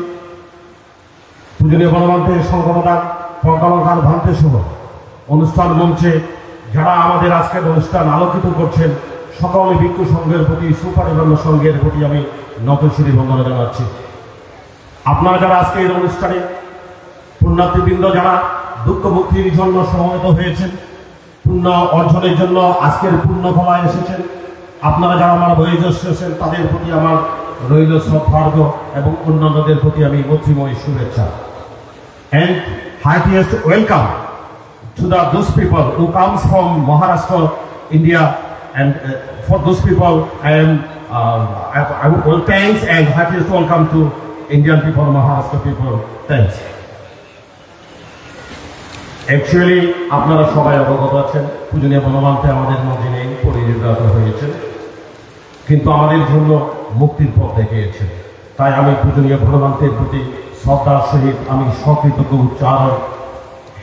পূজনীয় বনভান্তে সংঘপ্রধান প্রজ্ঞালঙ্কার ভান্তে সহ অনুষ্ঠান মঞ্চে যারা আমাদের আজকের অনুষ্ঠান আলোকিত করছেন, সকল ভিক্ষু সংঘের প্রতি, সুপারিবৃন্দ সংঘের প্রতি আমি নতশিরে বন্দনা জানাচ্ছি। আপনারা যারা আজকে এই অনুষ্ঠানে, পুণ্যার্থীবৃন্দ যারা দুঃখ মুক্তির জন্য সমবেত হয়েছেন, পুণ্য অর্জনের জন্য আজকের পুণ্যফলায় এসেছেন, আপনারা যারা আমার বয়োজ্যেষ্ঠ আছেন, তাদের প্রতি আমার রইল শ্রদ্ধার্ঘ্য এবং অন্যান্যদের প্রতি আমি মৈত্রীময় শুভেচ্ছা। And heartiest welcome to the, those people who comes from Maharashtra, India, and, uh, for those people, I am, uh, I, I would, well, thanks and heartiest welcome to Indian people, Maharashtra people. Thanks. Actually, আপনারা সবাই অবগত আছেন, পূজনীয় বনভান্তে আমাদের মাঝে নেই, পরিনির্বাপিত হয়েছেন, কিন্তু আমাদের জন্য মুক্তির পথ দেখিয়েছেন। তাই আমি পূজনীয় বনভান্তের প্রতি শ্রদ্ধার সহিত আমি সকৃতজ্ঞ উচ্চারণ,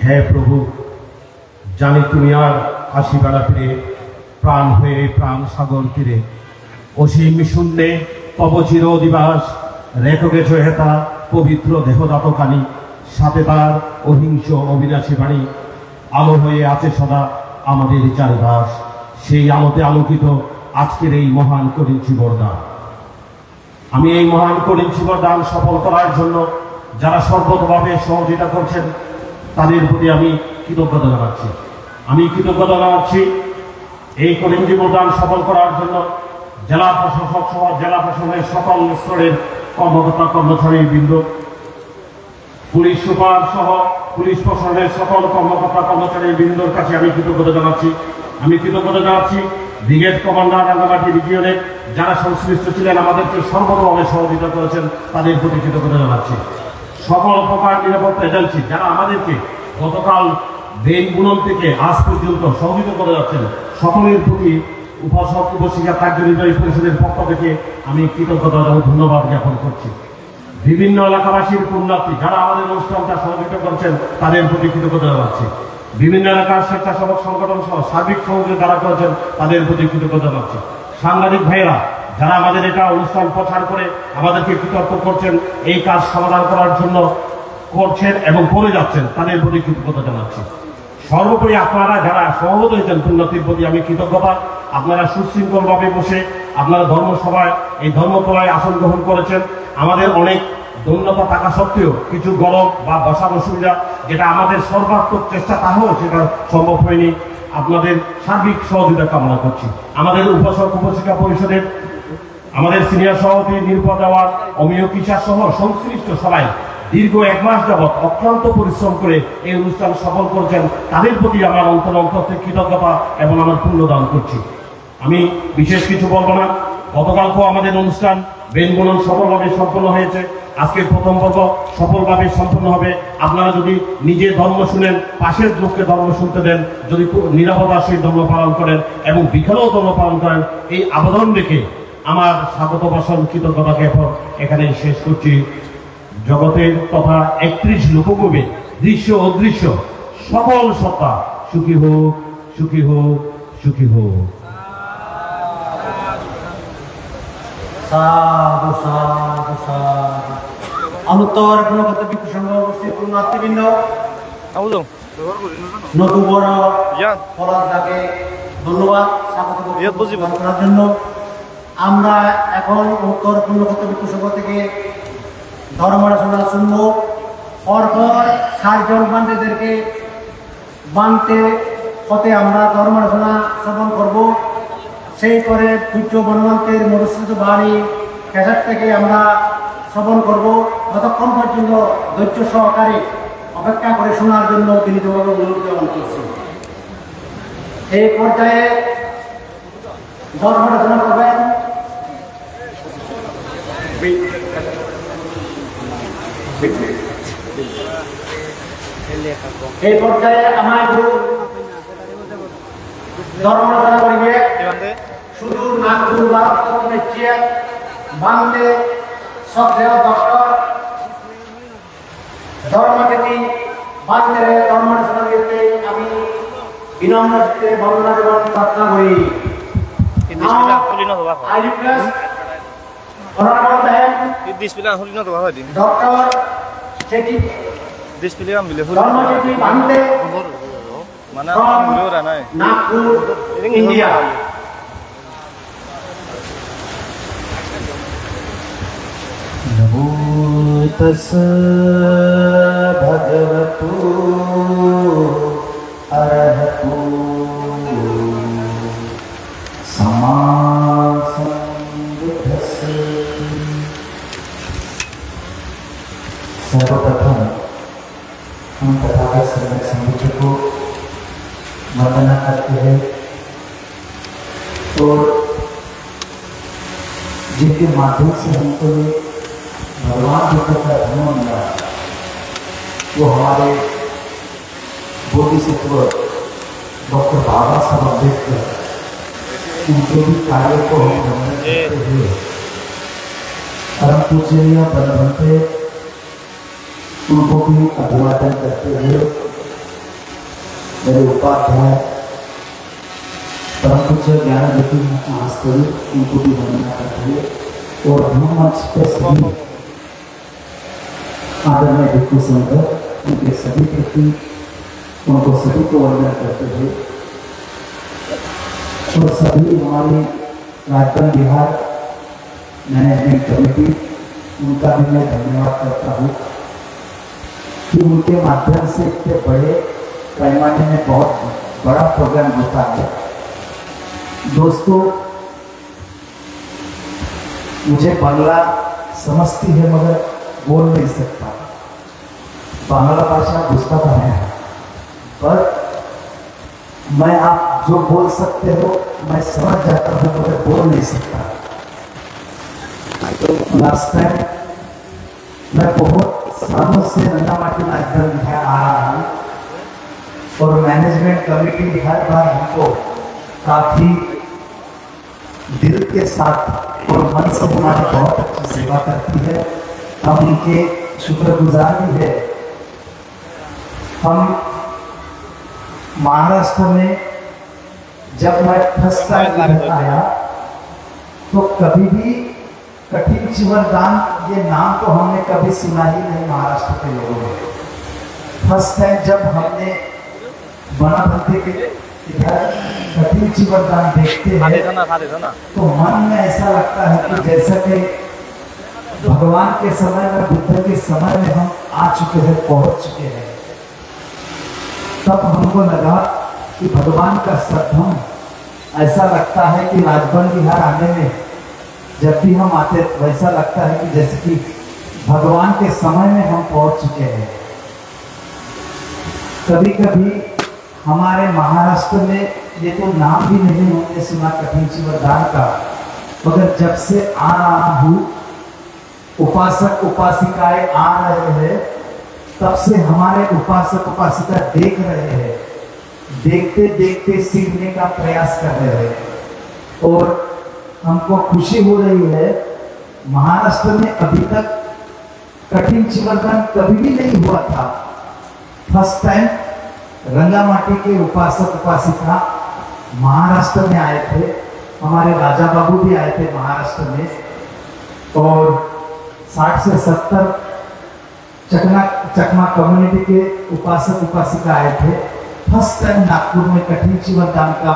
হে প্রভু, জানি তুমি আর আসিবে না ফিরে, প্রাণ হয়ে প্রাণ সাগর তীরে। অসীম শূন্যে তব চির অধিবাস, রেখো গেছ হেথা পবিত্র দেহধাতখানি, সাথে তার অহিংস অবিনাশী বাণী। আলো হয়ে আছে সদা আমাদের চারিপাশ, সেই আলোতে আলোকিত আজকের এই মহান কঠিন চীবর দান। আমি এই মহান কঠিন চীবর দান সফল করার জন্য যারা সর্বতোভাবে সহযোগিতা করছেন, তাদের প্রতি আমি কৃতজ্ঞতা জানাচ্ছি। আমি কৃতজ্ঞতা জানাচ্ছি এই কঠিন চীবর দান সফল করার জন্য জেলা প্রশাসক সহ জেলা প্রশাসনের সকল স্তরের কর্মকর্তা কর্মচারী বৃন্দ, পুলিশ সুপার সহ পুলিশ প্রশাসনের সকল কর্মকর্তা কর্মচারী বৃন্দর কাছে আমি কৃতজ্ঞতা জানাচ্ছি। আমি কৃতজ্ঞতা জানাচ্ছি ব্রিগেড কমান্ডার রাঙ্গামাটি রিজিয়নের যারা সংশ্লিষ্ট ছিলেন, আমাদেরকে সর্বতোভাবে সহযোগিতা করেছেন, তাদের প্রতি কৃতজ্ঞতা জানাচ্ছি। সকল প্রকার নিরাপত্তা এজেন্সি যারা আমাদেরকে গতকাল বেইন বুনন থেকে আজ পর্যন্ত সহযোগিতা করে যাচ্ছেন, সকলের প্রতি উপাসক উপাসিকা কার্যনির্বাহী পরিষদের পক্ষ থেকে আমি কৃতজ্ঞতা ও ধন্যবাদ জ্ঞাপন করছি। বিভিন্ন এলাকাবাসীর পুণ্যার্থী যারা আমাদের অনুষ্ঠানটা সহযোগিতা করছেন, তাদের প্রতি কৃতজ্ঞতা জানাচ্ছি। বিভিন্ন এলাকার স্বেচ্ছাসেবক সংগঠন সহ সার্বিক সহযোগিতা যারা করেছেন, তাদের প্রতি কৃতজ্ঞতা জানাচ্ছি। সাংবাদিক ভাইয়েরা যারা আমাদের এটা অনুষ্ঠান প্রচার করে আমাদেরকে কৃতজ্ঞ করছেন, এই কাজ সমাধান করার জন্য করছেন এবং করে যাচ্ছেন, তাদের প্রতি কৃতজ্ঞতা জানাচ্ছি। সর্বোপরি আপনারা যারা সহমত হয়েছেন, পুণ্যার্থীর প্রতি আমি কৃতজ্ঞতা। আপনারা সুশৃঙ্খলভাবে বসে আপনারা ধর্মসভায়, এই ধর্মতলায় আসন গ্রহণ করেছেন। আমাদের অনেক দৈন্যতা থাকা সত্ত্বেও কিছু গরম বা বসার অসুবিধা, যেটা আমাদের সর্বাত্মক চেষ্টা তাহলেও সেটা সম্ভব হয়নি। আপনাদের সার্বিক সহযোগিতা কামনা করছি। আমাদের উপাসক উপাসিকা পরিষদের আমাদের সিনিয়র সভাপতি নিরুপা দেওয়ান, অমিয় কিশোর সহ সংশ্লিষ্ট সবাই দীর্ঘ এক মাস যাবৎ অক্লান্ত পরিশ্রম করে এই অনুষ্ঠান সফল করেছেন, তাদের প্রতি আমার অন্তর অন্তর থেকে কৃতজ্ঞতা এবং আমার পুণ্য দান করছি। আমি বিশেষ কিছু বলবো না। গতকালকেও আমাদের অনুষ্ঠান বেইন বুনন সফলভাবে সম্পন্ন হয়েছে। আজকের প্রথম পর্ব সফলভাবে সম্পন্ন হবে। আপনারা যদি নিজে ধর্ম শুনেন, পাশের লোককে ধর্ম শুনতে দেন, যদি পু-, নিরাপদার সহিত ধর্ম পালন করেন এবং বিকেলেও ধর্ম পালন করেন, এই আবেদন রেখে আমার স্বাগত ভাষণ কৃতজ্ঞতা জ্ঞাপন এখানেই শেষ করছি। জগতের তথা একত্রিশ লোককোণে দৃশ্য অদৃশ্য সকল সত্তা সুখী হোক, সুখী হোক, সুখী হোক। সাধু, সাধু, সাধু। অনুত্তর গুণগত ভিক্ষু সংঘ উপস্থিত পুণ্যার্থীবৃন্দ, নতুবর ইয়ান। পলাশ দাকে ধন্যবাদ স্বাগত বক্তব্য ইয়াত বুঝিব। প্রদান করার জন্য। আমরা এখন উত্তর পুণ্যক্ষেত্র ভিক্ষু সংঘ থেকে ধর্ম দেশনা শুনব। পরপর চারজন ভান্তেদেরকে, ভান্তে হতে আমরা ধর্ম দেশনা শ্রবণ করব। সেই পরে পূজ্য মহাভান্তের মধুসূদন বাণী ক্যাসেট থেকে আমরা শ্রবণ করব। ততক্ষণ পর্যন্ত ধৈর্য সহকারে অপেক্ষা করে শোনার জন্য বিনীতভাবে অনুরোধ জানানো করছি। এই পর্যায়ে ধর্ম দেশনা করবেন। এই পর্যায়ে আমার গুরু ধর্ম দেশনা করিবে সুদূর নাগপুর ভারতরত্ন ভান্তে শ্রদ্ধেয় ডক্টর ধর্মজ্যোতি ভান্তেরে ধর্ম দেশনা দিতে আমি বিনম্র চিত্তে বন্দনা এবং প্রার্থনা করি। এই ডিসপ্লে খুলি না তো বাবা। I request Honorable Ma'am এই ডিসপ্লে খুলি না তো বাবা দিন। Doctor Chetty ডিসপ্লে আমি খুলি। ধর্মজ্যোতি ভান্তে মানে from আমি ঘুরে ওরা নাই। Nagpur, India। नमो तस्स भगवतो अरहतो सम्मा सम्बुद्धस्स। सर्वप्रथम हम तथागत सम्यक संबुद्ध को वंदना करते हैं और जिनके माध्यम से हमको ये भगवान बुद्ध का धर्म मिला, वो हमारे बोधिसत्व डॉक्टर बाबा साहब अम्बेडकर, उनके भी कार्य को हम वंदन करते हुए परम पूजनीय बलवंते उनको भी अभिवादन करते हुए मेरे उपाध्याय परम पूज्य ज्ञान ज्योति महास्थविर उनको भी वंदना करते हुए और ब्रह्म मंच पे सभी आदरणीय भिक्षु संघ उनके सभी प्रति उनको सभी को वंदन करते हुए और सभी हमारे राजबन बिहार मैनेजमेंट कमेटी, उनका भी मैं धन्यवाद करता हूँ कि उनके माध्यम से इतने बड़े पैमाने में बहुत बड़ा प्रोग्राम होता है। दोस्तों, मुझे बांग्ला समझती है मगर बोल नहीं सकता, बांग्ला भाषा बुझता तो है, पर मैं आप जो बोल सकते हो मैं समझ जाता हूँ मगर बोल नहीं सकता। लास्ट टाइम मैं बहुत सालों से रंगामाटी राजबन बिहार आ रहा हूँ और मैनेजमेंट कमेटी हर बार हमको काफ़ी दिल के साथ और मन से हमारी बहुत अच्छी सेवा करती है। हम उनके शुक्रगुजार भी है। हम महाराष्ट्र में जब मैं फर्स्ट टाइम इधर आया तो कभी भी कठिन चीवर दान ये नाम तो हमने कभी सुना ही नहीं महाराष्ट्र के लोगों ने। फर्स्ट टाइम जब हमने बना भंते के इधर कठिन चीवर दान देखते हैं तो मन में ऐसा लगता है कि जैसा कि भगवान के समय में, बुद्ध के समय में हम आ चुके हैं, पहुंच चुके हैं। तब हमको लगा कि भगवान का सद्धम ऐसा लगता है कि राजबन बिहार आने में जब भी हम आते वैसा लगता है कि जैसे कि भगवान के समय में हम पहुंच चुके हैं। कभी कभी हमारे महाराष्ट्र में ये तो नाम भी नहीं हमने सुना कठिन चीवर दान का, मगर जब से आ रहा हूँ उपासक उपासिकाएं आ रहे हैं, तब से हमारे उपासक उपासिका देख रहे हैं, देखते देखते सीखने का प्रयास कर रहे हैं। और हमको खुशी हो रही है, महाराष्ट्र में अभी तक कठिन चीवर दान कभी भी नहीं हुआ था। फर्स्ट टाइम रंगामाटी के उपासक उपासिका महाराष्ट्र में आए थे, हमारे राजा बाबू भी आए थे महाराष्ट्र में, और साठ से सत्तर चकना चकमा कम्युनिटी के उपासक उपासिका आए थे। फर्स्ट टाइम नागपुर में कठिन चीवर दान का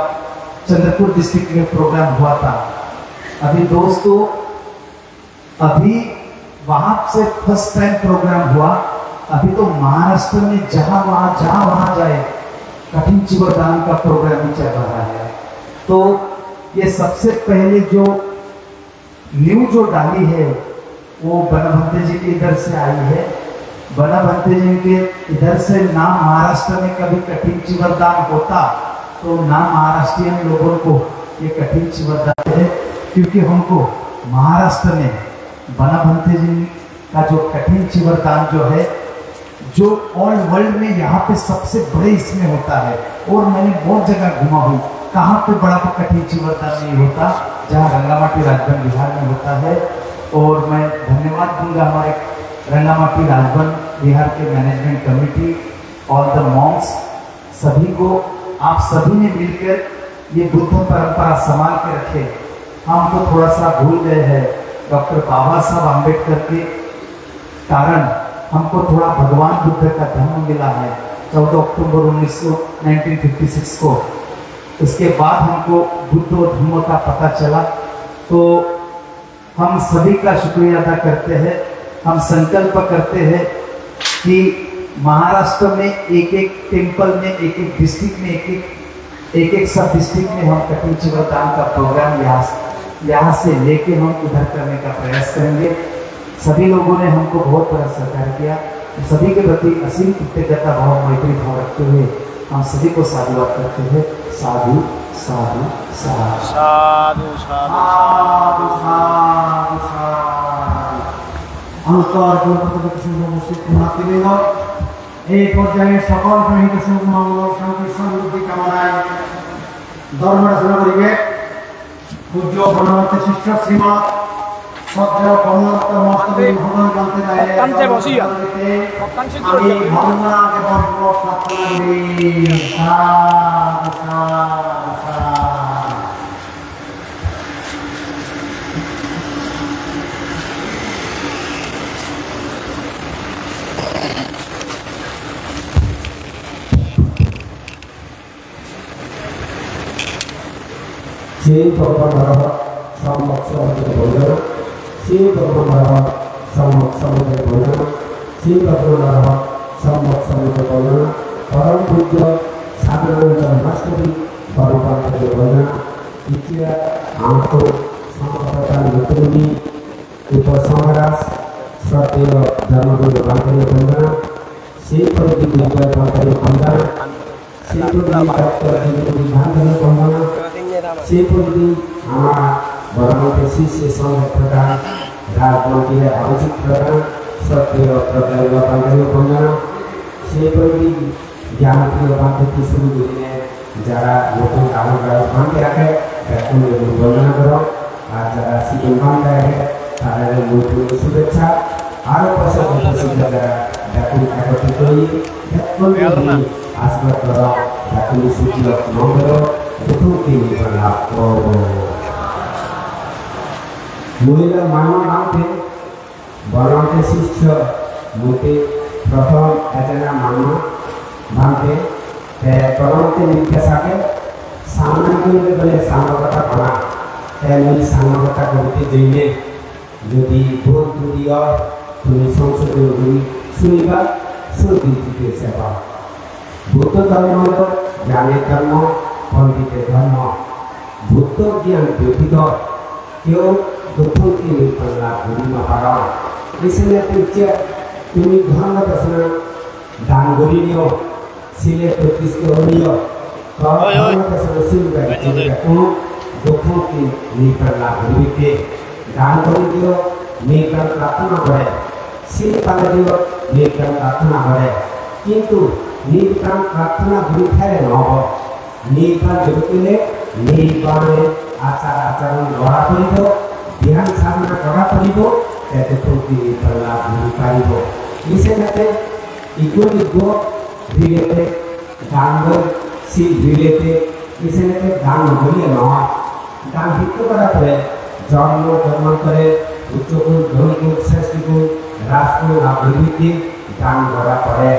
चंद्रपुर डिस्ट्रिक्ट में प्रोग्राम हुआ था। अभी दोस्तों, अभी वहां से फर्स्ट टाइम प्रोग्राम हुआ। अभी तो महाराष्ट्र में जहां वहां जहां वहां जाए कठिन चीवर दान का प्रोग्राम ही चल रहा है। तो ये सबसे पहले जो न्यू जो डाली है वो बनभंते जी के इधर से आई है। बनभंते जी के इधर से ना महाराष्ट्र में कभी कठिन चीवर दान होता तो ना महाराष्ट्रियन लोगों को ये कठिन चीवर दान है, क्योंकि हमको महाराष्ट्र में बनभंते जी का जो कठिन चीवर दान जो है, जो ऑल वर्ल्ड में यहाँ पे सबसे बड़े इसमें होता है। और मैंने बहुत जगह घूमा हूँ, कहाँ पे बड़ा कठिन चीवर दान नहीं होता, जहाँ रंगामाटी राजबन बिहार में होता है। और मैं धन्यवाद दूंगा हमारे रंगामाटी राजबन बिहार के management committee, all the Monks, सभी को, आप सभी ने मिलकर ये बुद्ध परंपरा संभाल के रखे। हम तो थोड़ा सा भूल गए हैं, डॉक्टर बाबा साहब आम्बेडकर के कारण हमको थोड़ा भगवान बुद्ध का धम्म मिला है चौदह अक्टूबर उन्नीस सौ, नाइनटीन फिफ्टी सिक्स को। उसके बाद हमको बुद्ध और धम्म का पता चला। तो हम सभी का शुक्रिया अदा करते हैं। हम संकल्प करते हैं कि महाराष्ट्र में एक एक टेम्पल में, एक एक डिस्ट्रिक्ट में, एक एक एक एक सब डिस्ट्रिक्ट में हम कठिन चीवर दान का प्रोग्राम यहाँ, यहाँ से लेके हम उधर करने का प्रयास करेंगे। सभी लोगों ने हमको बहुत बड़ा सहकार किया। सभी के प्रति असीम कृतज्ञता भाव, मैत्री भाव रखते हुए हम सभी को साधुवाद करते हैं। साधु, साधु, साधु। साधु, साधु, साधु, साधु। अनुत्तर গুরুপদ কিছু উপস্থিত পুণ্যার্থীবৃন্দ, এই পর্যায়ে সকল প্রেমিত সুখ মঙ্গল শান্তি সমৃদ্ধি কামনায় ধর্ম রচনা করিবে পূজ্য পরমাত্ম শিষ্য শ্রীমৎ শ্রদ্ধেয় পরমাত্ম মহাসতী মহোদয় ভন্তে দায়ে ভক্তান্তে বসিয়া। ভক্তান সিদ্ধ আমি করিয়া। ভগবানকে বড় প্রার্থনা করি। সাধু, সাধু, সাধু। Sri Bhagavan Bhagavan Sambuddho bondona, Sri Bhagavan Baba Samyak Sambuddho bondona, Sri Bhagavan Baba Samyak Sambuddho bondona, Param Pujya Sadhanananda Mahasthani Baba Bhante bondona, Itya Anto Sampradaya Mitrubi Upasamharaj Sraddheyo Dharmaguru Bhante bondona, Sri Purbi Bhante bondona, Sri Purbi Doctor Jiguri Bhante bondona, Sri Purbi ama Bhagwan Sri Sri Sangha Pradhan, Rajmantri Abhijit Pradhan, Sraddheyo Pradhan Bhante bondona, Sri Purbi Janapriyo Bhante theke shuru gurinei jara notun dangor dangor bhante age, bekkunore mui bondona gorong. Ar jara sigon bhante age, tarare mui tumi shubhechcha. Aro pojjon uposthit jara bekkun ekotrit oye, bekkunore mui ashirbad gorong, bekkun sukhi ok, mongol ok, dukkho mukti nirban lab gorok. Mohila mama bhante, Bhante sisyo, mui te prothom ejana mama bhante, te Bhante nirdesh age, samne gele bole sangho hotha hona, te mui sangho hotha hoite jeinei, jodi bhul truti oi, tumi songsodhon guri suniba, sudristite seba. Buddho dhormo olo gyaner dhormo, ponditer dhormo. Buddho gyan byotito keu dukkho mukti nirban lab guri no paron. Isene tijje tumi dhormo desona dan guri niyo, sile protistho oi niyo, to dhormo desona suniba, jodi ekku dukkho mukti nirban lab guribatte dan guri diyo, nirban prarthona gore, sil pale diyo, nirban prarthona gore. Kintu nirban prarthona guri thele no obo. Nirban pebatte ole nirbanor achar acharon gora poribo, dhyan sadhona gora poribo, te dukkho mukti nirban lab guri paribo. Isene te ikko ikko rilete dan gor, sil rilete, isene te dan no gorile no oi. Dan hitte gora pore? Jonmo jonmantore uccho kul, dhon kul, sreshti kul, raj kul lab guribatte dan gora pore.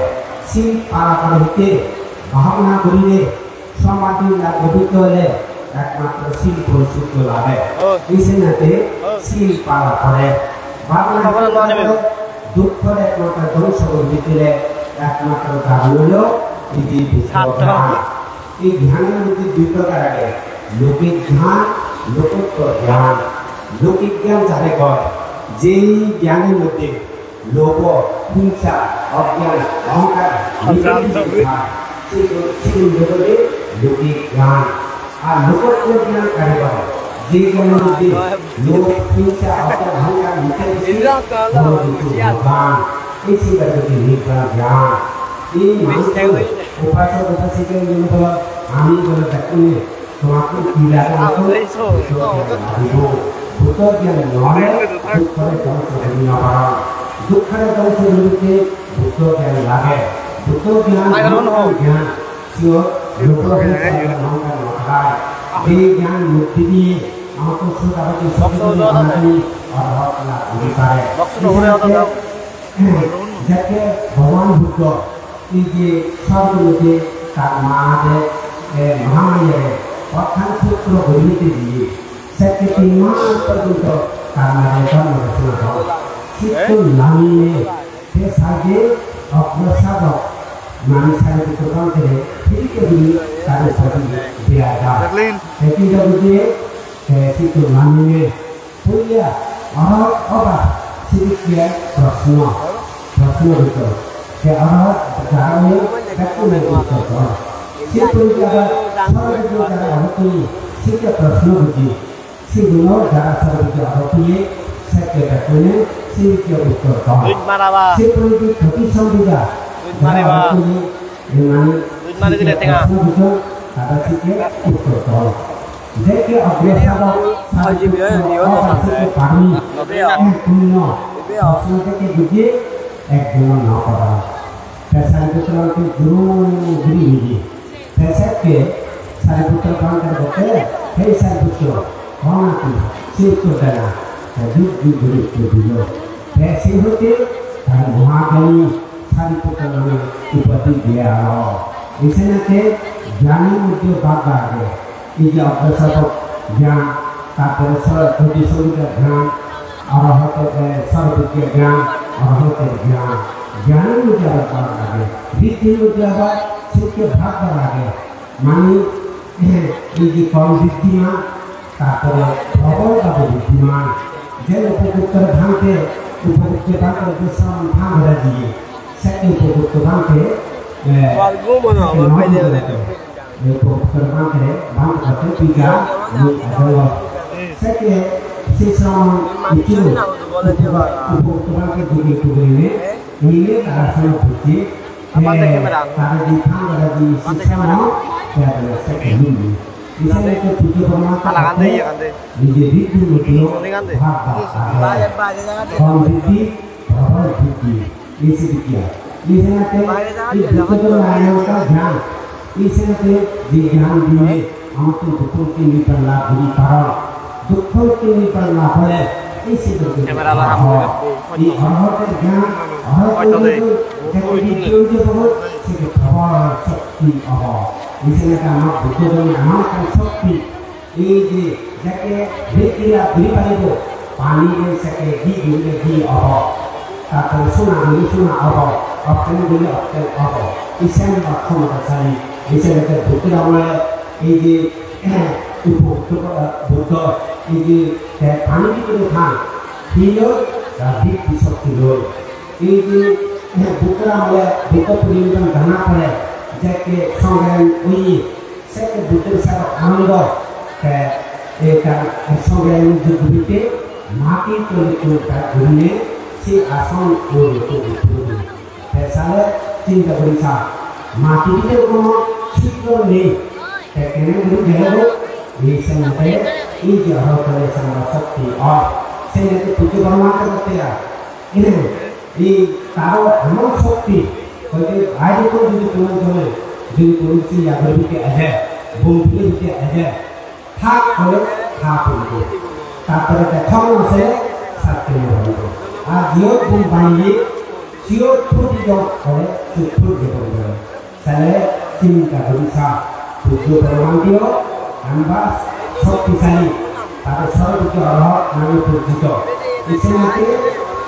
Sil pala pore hitte? Bhabona gurile, somadhi lab guribatte ole ekmatro sil porisuddho lage. Isene te sil pala pore. Bhabona guribatte ole, dukkhore ekmatro dhongso guribatte ole ekmatro karon olo idi buddho gyan. Ei gyanor moddhe dui prokar age, lokik gyan, lokottor gyan. Lokik gyan jare hoi, jei gyanor moddhe lobho, hingsa, ogyan, ohongkar, nibandhito thai, sigun, sigun olode lokik gyan. Ar lokottor gyan kare hoi, jei gyanor moddhe lobh, hingsa, ogyan, ohongkar, nibandhito thai, hono kichu no than. Ei sigun olode nirban gyan. Ei manuj upasok upasika gun bolo ami bolo bekkune tomattun hi lage? Buddho gyan lagibo. Buddho gyan no ole dukkhore dhongso guri no paron. Dukkhore dhongso guribatte Buddho gyan lage. Buddho gyan emon gyan, siyot lobh hingsa ohongkar no thai. Ei gyan moddhe diye amattun sodagati sodagati banai arahat lab guri pare. Jekke Bhogoban Buddho ei je sorgo loke tar ma age, eh, Mahamaya re, otthan sutro guribatte diye, sekke tin mas porjonto tar ma re dhormo desona don. Sittun naminei te sage ogro sadhok mane Sariputro Bhante re, hidikke guri tare upadi diya jai. Te hintu bujje, te sittun naminei Puila, arahat oba, sidikke proshno, proshno uttor. Te arahat jara oye, bekkunor uttor don. Se pore abar sorobidya jara arahat oye, sidikke proshno bujje. Sigunor jara sorobidya arahat oye, sekke bekkune sidikke uttor don. Se pore protisondhita jara arahat oye, Mane, mane sidikke proshno bujjon, tara sidikke uttor don. Jekke ogro sadhok, Sariputro oba sidikke parami, ek punno, proshno jekke bujje, ekjono no goron. Te Sariputro guru guri niji. Te sekke Sariputro Bhante hotte, "He Sariputro, hona tui," se uttor dena. Te jug jug guri uttor dilo. Te se hotte tar Mahagyan Sariputro name upadi diya olo. Isenate gyanor moddhe bhag age. Ei je ogro sadhok gyan, Tarpore sor-, odi sogita gyan, arahato, eh, sorobidya gyan, arahato gyan. Gyanor moddhe abar bhag age, riddhir moddhe abar sekke bhag bhag age. Mane, eh, ei je kom riddhiman, tarpore probol bhabe riddhiman. Je upokuttor bhante, upokuttor bhante je sraman bhag ora diye, sekke upokuttor bhante, eh, sekke no bhag ora diye. Ei poktor bhante, bhante hotte pija, mui adolot. Sekke se sraman ichilo, upoktor bhante dugi dugi ne, nile tara sono bujje, eh, tara di thang tara di se sraman, tara sekke nile. Isane ke pujjo brahma hotte, nije riddhi mutlo, bhag bhag age. Kom riddhi, probol riddhi. Ei se bidya. Ei senate ei Buddho dhormo eman ekkan gyan. Ei senate je gyan dine amattun dukko mutti nirban lab guri paron. Dukko mutti nirban lab ole ei se bidya. Camera la ham. Ei arahator gyan, arahator gyan, jete bidya oye bohut, sete probol shokti obo. Ei senate amar Buddho dhormo eman ekkan shokti. Ei je jekke riddhi lab guri paribo, pani je sekke ghi gurile ghi obo, tarpore sona gurile sona obo, okken gurile okken obo. Isen ba khomota sali, isen te Buddho amare ei je, eh, upo-, upo-, eh, Buddho, ei je te pani bidire than, hi loi, ta riddhi shokti loi. Ei je, eh, Buddho amare Buddho puriyojan jana pore, jekke songren oye, Sekke Buddhor seba anando, te ekkan ek songe jugubite mati toli toli ta gurinei se ason uri toli toli. Te sale chinta guri sa, mati bidire hono chidro nei. Te kene guri gelo go, ei senotte ei je aro tole samba shokti oi. Senotte Buddho Bhagwan te ei taro emon shokti, hoite baire kon jodi kono jone, jodi kono se yagor bhikke eje, bom bhikke eje, thak hole thak puribo. Tarpore te thok no sele sat puribo. Ar jiyot bom banile, siyot phuti jok hole siyot phuti puribo. Sale chinta guri sa, Buddho Bhagavan diyo, amba shoktisali, tare Sarvobijjo Arahat name porijito. Isenate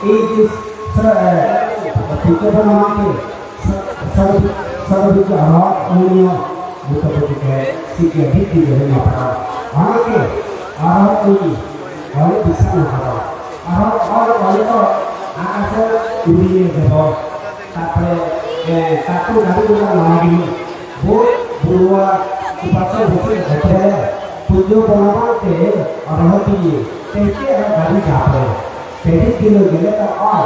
ei je sar-, eh, Buddho Bhagavan ke sar-, sar-, Sarvobijjo Arahat name Buddho Bhagavan ke sikhe bhikkhu jene no para. Oneke Arahat name, oneke biswas no para. Arahat, Arahat, Arahat, akashe uri jebo. Tarpore, eh, tattun gari ghoda no lagile, bo-, boruwa upasok bose hotte, Buddho Bhagavan te arahat diye, te te aro gari japore. Te te dilo gele ta oi,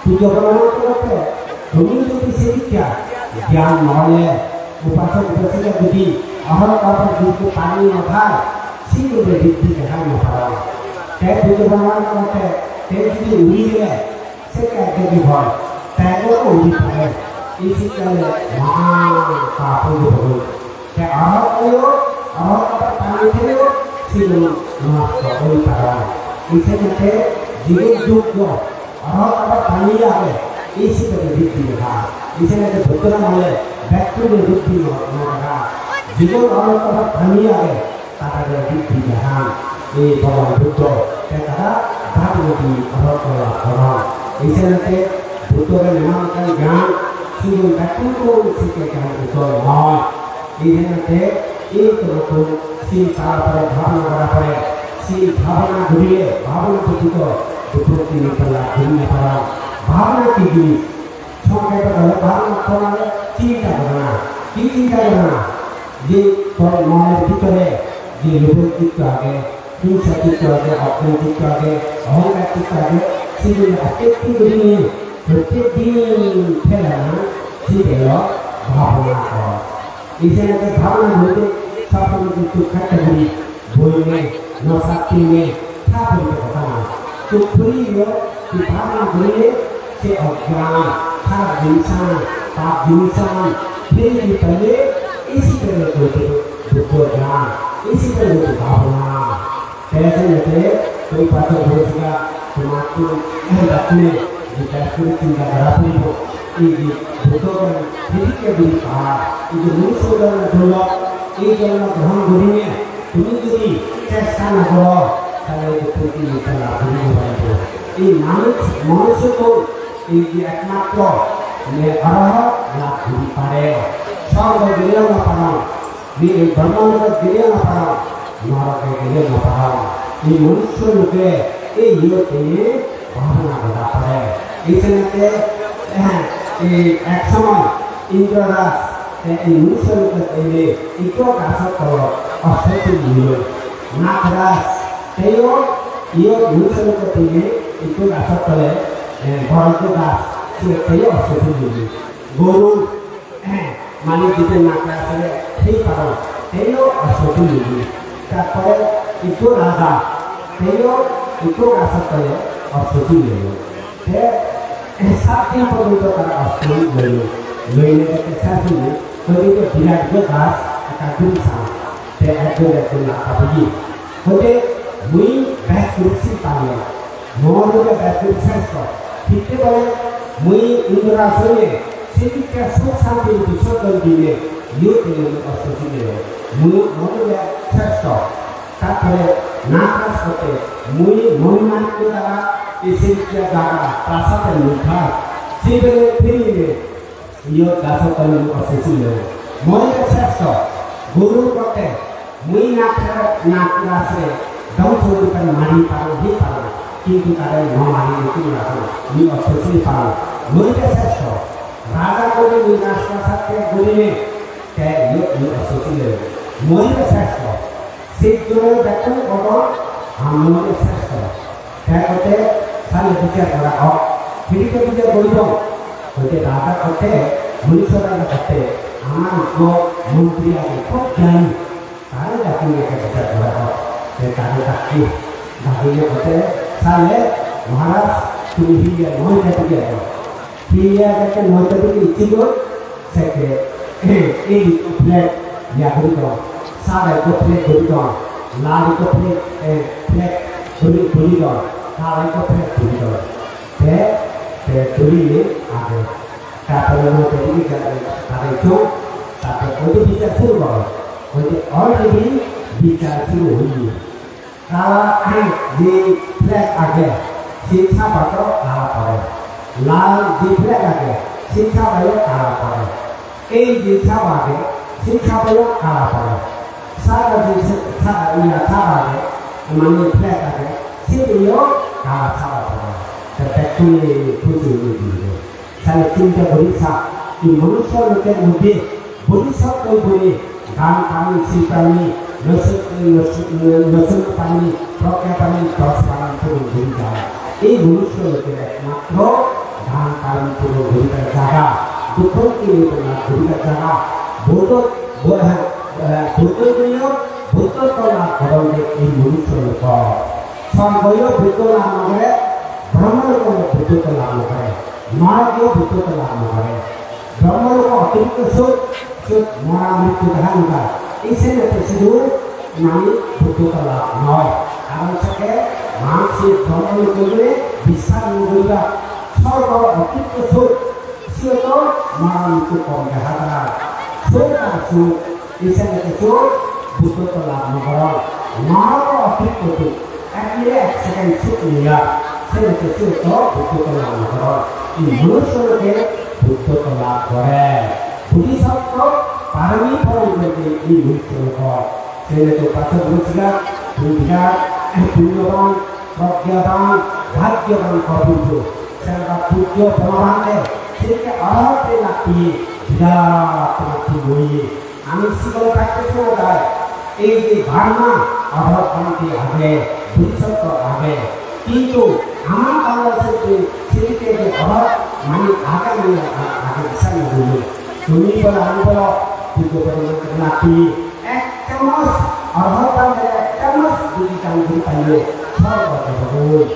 Buddho Bhagavan te hotte, tumi jodi se dikka gyan no ole, upasok upasika jodi arahat obar jodi pani no khai, sini be riddhi dekhai no paro. Te Buddho Bhagavan te hotte, te jodi uri gele, Sekke ekdagi hoi, te aro uri pare. Ei sikkale maha pap oi jebo. Te arahat oyo, arahat obar pani theleyo, sigun nosto oi pare. Ei senette jigun joggo, arahat obar pani age, ei sikkale riddhi lega. Ei senette Buddho nang hole, bekkune riddhi no, no lega. Jigun arahat obar pani age, Tara je riddhi dehan, ei Bhogoban Buddho, te tara bhagibhoti ortho lab goron. Ei senette Buddho re nanan ekkan gyan, sigun bekkun sikke gyan Buddho noi. Ei senette ei tomattun si tara pore bhabona gora pore, si bhabona gurile, bhabona pujito, Buddho tini palla guri na paran. Bhabona ki jinis? Songkhepe hole bhabona hole chinta gorana. Hi chinta gorana? Je tor monor bhidire je lobho chitto age, hingsa chitto age, ogyan chitto age, ohonkar chitto age, sigune aste aste gurinei prottek din phelana, sibe holo bhabona gora. Ei je bhabona hoide sob somoy chitto khatta guri, boi nei, no satti nei, tha purite hoda na. Chuk khuli yo, tui bhabona gurile, se ogyan, kharap jinisan, pap jinisan, pheli di pele, isi pele koite Buddho gyan, isi pele koite bhabona. Te se nete, tui paso bhoi siga, tomattun, eh, dakne, je bek kuri chinta gora puribo. Ei je Buddho gyan, hidikke guri pa, ei je manusso gyan dolo, ei gyan grohon gurinei, Tumi jodi chesta na goro, tahole to tumi iyan lab gori no pariba. Ei manuj, manuj to ei je ekmatro je arahat lab gori pare. Sorgot geleyo no pare, ei Brahma logot geleyo no pare, norogot geleyo no pare. Ei manuj loke ei iyote bhabona gora pore. Ei senotte, eh, ei ek somoy Indro Raj, te ei manuj logot ele ikko gajor tolot osto suri oilo. Nag Raj, teyo iyot manuj logot ele ikko gajor tole, eh, bor ekko gaj, siyot teyo osto suri oilo. Goru, eh, mane jete Nag Raj age, hei paron, teyo osto suri oilo. Tarpore ikko raja, teyo ikko gajor tole osto suri oilo. Te, eh, sat din porjonto tara osto suri oilo. Oinei te sat dine, hoide je birat ekko gaj, ekka duri san. Te ekjon ekjon lab pabo. Hoide mui bej guri sin pangor, mor hoide bej guri sresto. Hitte bole mui Indro Raj oinei, sedokke suk santi bidhot dinei, iyot dinei mui osto suri oilo. Mui mor hoide sresto. Tarpore Nag Raj hoide mui Monimanikko dara ei sedokke jaga prasad mui thai. Sibere phinine iyot gajor tole mui osto suri oilo. Mor hoide sresto. Goru hoide mui Nag Raj, Nag Rajre dhongso guri pari, mari paro, hi paro, kintu tare no mari, mui osto suri paro. Mor hoide sresto. Raja hoide mui Rajprasad tyag gurinei, te iyot mui osto suri oilo. Mor hoide sresto. Sijjone bekkune hodon, ami hoide sresto. Te hoide, sale bichar gora hok. Hitte bichar goribo? Hoide raja hoide, manuj raja hoide, amar ekko montri age, hub gyani. Tare dakinei ekka bichar gora hok. Te tare daki, dakinei hoide, sale, Maharaj, tumi hi noi jati gelo. Hi age te noi jati gelo, sekke, eh, ei ikko flag ya guri don, sara ikko flag guri don, lal ikko flag, eh, flag guri, guri don, hala ikko flag guri don. Te, te guri age. Tarpore noi jati gelo, tare ikko, tarpore hoide bichar suru goro. Hoide already bichar suru oye. Kala je flag age, se sabayo kala pore. Lal je flag age, se sabayo kala pore. Ei je saba age, se sabayo kala pore. Sara je sa-, sa-, iya saba age, mane flag age, seyo kala saba pore. Te bekkune huji oye dibo. Sale chinta guri sa, ei manuj lokor moddhe bodhisotto gune dan paron, sil paron, lochon, lochon, lochon paron, progya paron, dos paron puron guri jai. Ei manuj lokor ekmatro dan paron puron guribar jaga, dukko mukti lab guribar jaga, bodho, bo-, eh, eh, bodho guriyo, bodhotto lab goronde ei manuj lokot. Sorgoyo bodho lab no gore, Brahmalokoyo bodhotto lab no gore. Norokeyo bodhotto lab no gore. Brahmalokoyo otirikto suk, suk mora mrittu deha no jai. Ei senotte sudu mane bodhotto lab noi. Karon sekke manse Brahmalokore biswas no guriba. Sorgo otirikto suk, siyoto mora mrittu kom deha jai. Suk ar suk, ei senotte suk bodhotto lab no goron. Norokoyo otirikto suk. Ek minute, ek second suk nei ar, senotte siyoto bodhotto lab no goron. Ei manuj loke bodhotto lab gore. Bodhisotto parami puron guribade ei manuj loke. Senotte upasok murishika, tumi birat punyoban, progyaban, bhagyoban, purbo. Senotte pujjo Bhogoban de, sekke arahat lab guri birat punyo oye. Ami sigon thakke sona jai, ei je Burma, arahat bhante age, bodhisotto age, kintu ama Bangladeshot je sedokke je arahat mane age, mane age, age, age, age. Tumi bolo, ami bolo, pujjo Bhogoban lab guri ek chamos arahat bhante, ek chamos jodi dan guri paile, sorgot jebo goi.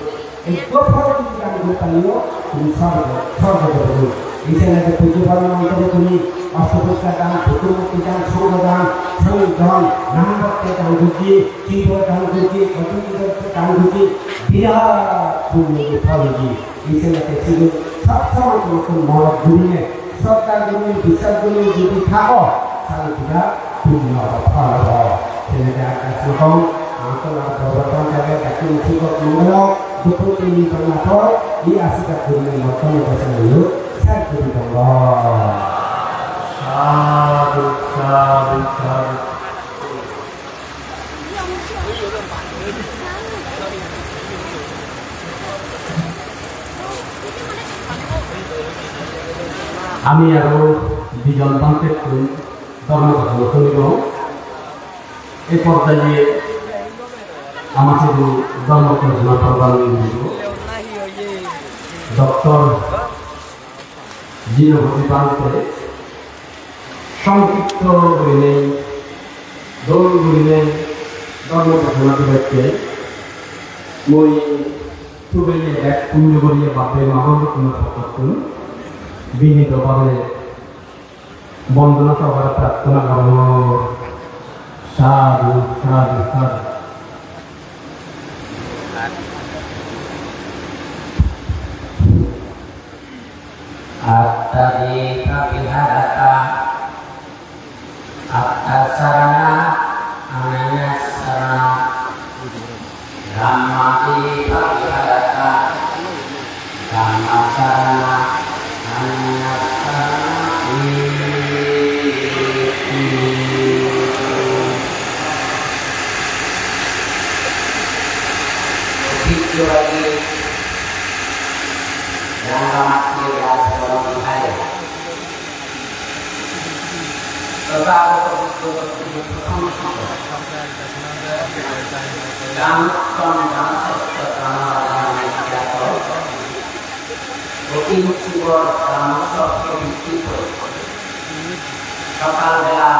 Ekko phol jodi dan guri pariyo, tumi sorgo, sorgo jebo goi. Ei senotte pujjo Bhogoban montre tumi Osto Poriskar dan, Buddho murti dan, Songho dan, Songho dan, Naham Batte dan gojje, Tripura dan gojje, Kothin Cuddo dan gojje, birat punyo oye, phol oye. Ei senotte sidu sob somoy tumi monot gurinei, sroddha gurinei, biswas gurinei jodi thago, tale birat punyo obo, phol obo. Se Sukong, angkol ar dorbar pang kage, daki musibot mongol, dukhu tini tengah por, di asik gurine motom motom selalu, sat guru tonggo. Sadhu, sadhu, sadhu. Ami aro dijon bhantettun dhormo hoda sunibong. Ei porjaye ama sidu dhormo hoda sunar program niye dibo Doctor Jinapati Bhante. Songkipto gurinei, dol gurinei dhormo dejona dibatte mui tubeye bek punyo guriye bap-bei ma-bon rokkuno pokkottun binito bhabe bondona sohokare prarthona gorongor. Sadhu, sadhu, sadhu. Atthadīpaviharatā atthasaraṇā ananyassaraṇā. Dhammādīpaviharatā dhammasaraṇā ananyassaraṇā. Ojjebagi Rangamatti Rajbhavan Bihare Tothagoto Buddho Gospel Prothom Sangha Danuttam Danasacca Danarajana Ittyato Kotin Cibor Dano Sokko Bhikkhu Sokal bela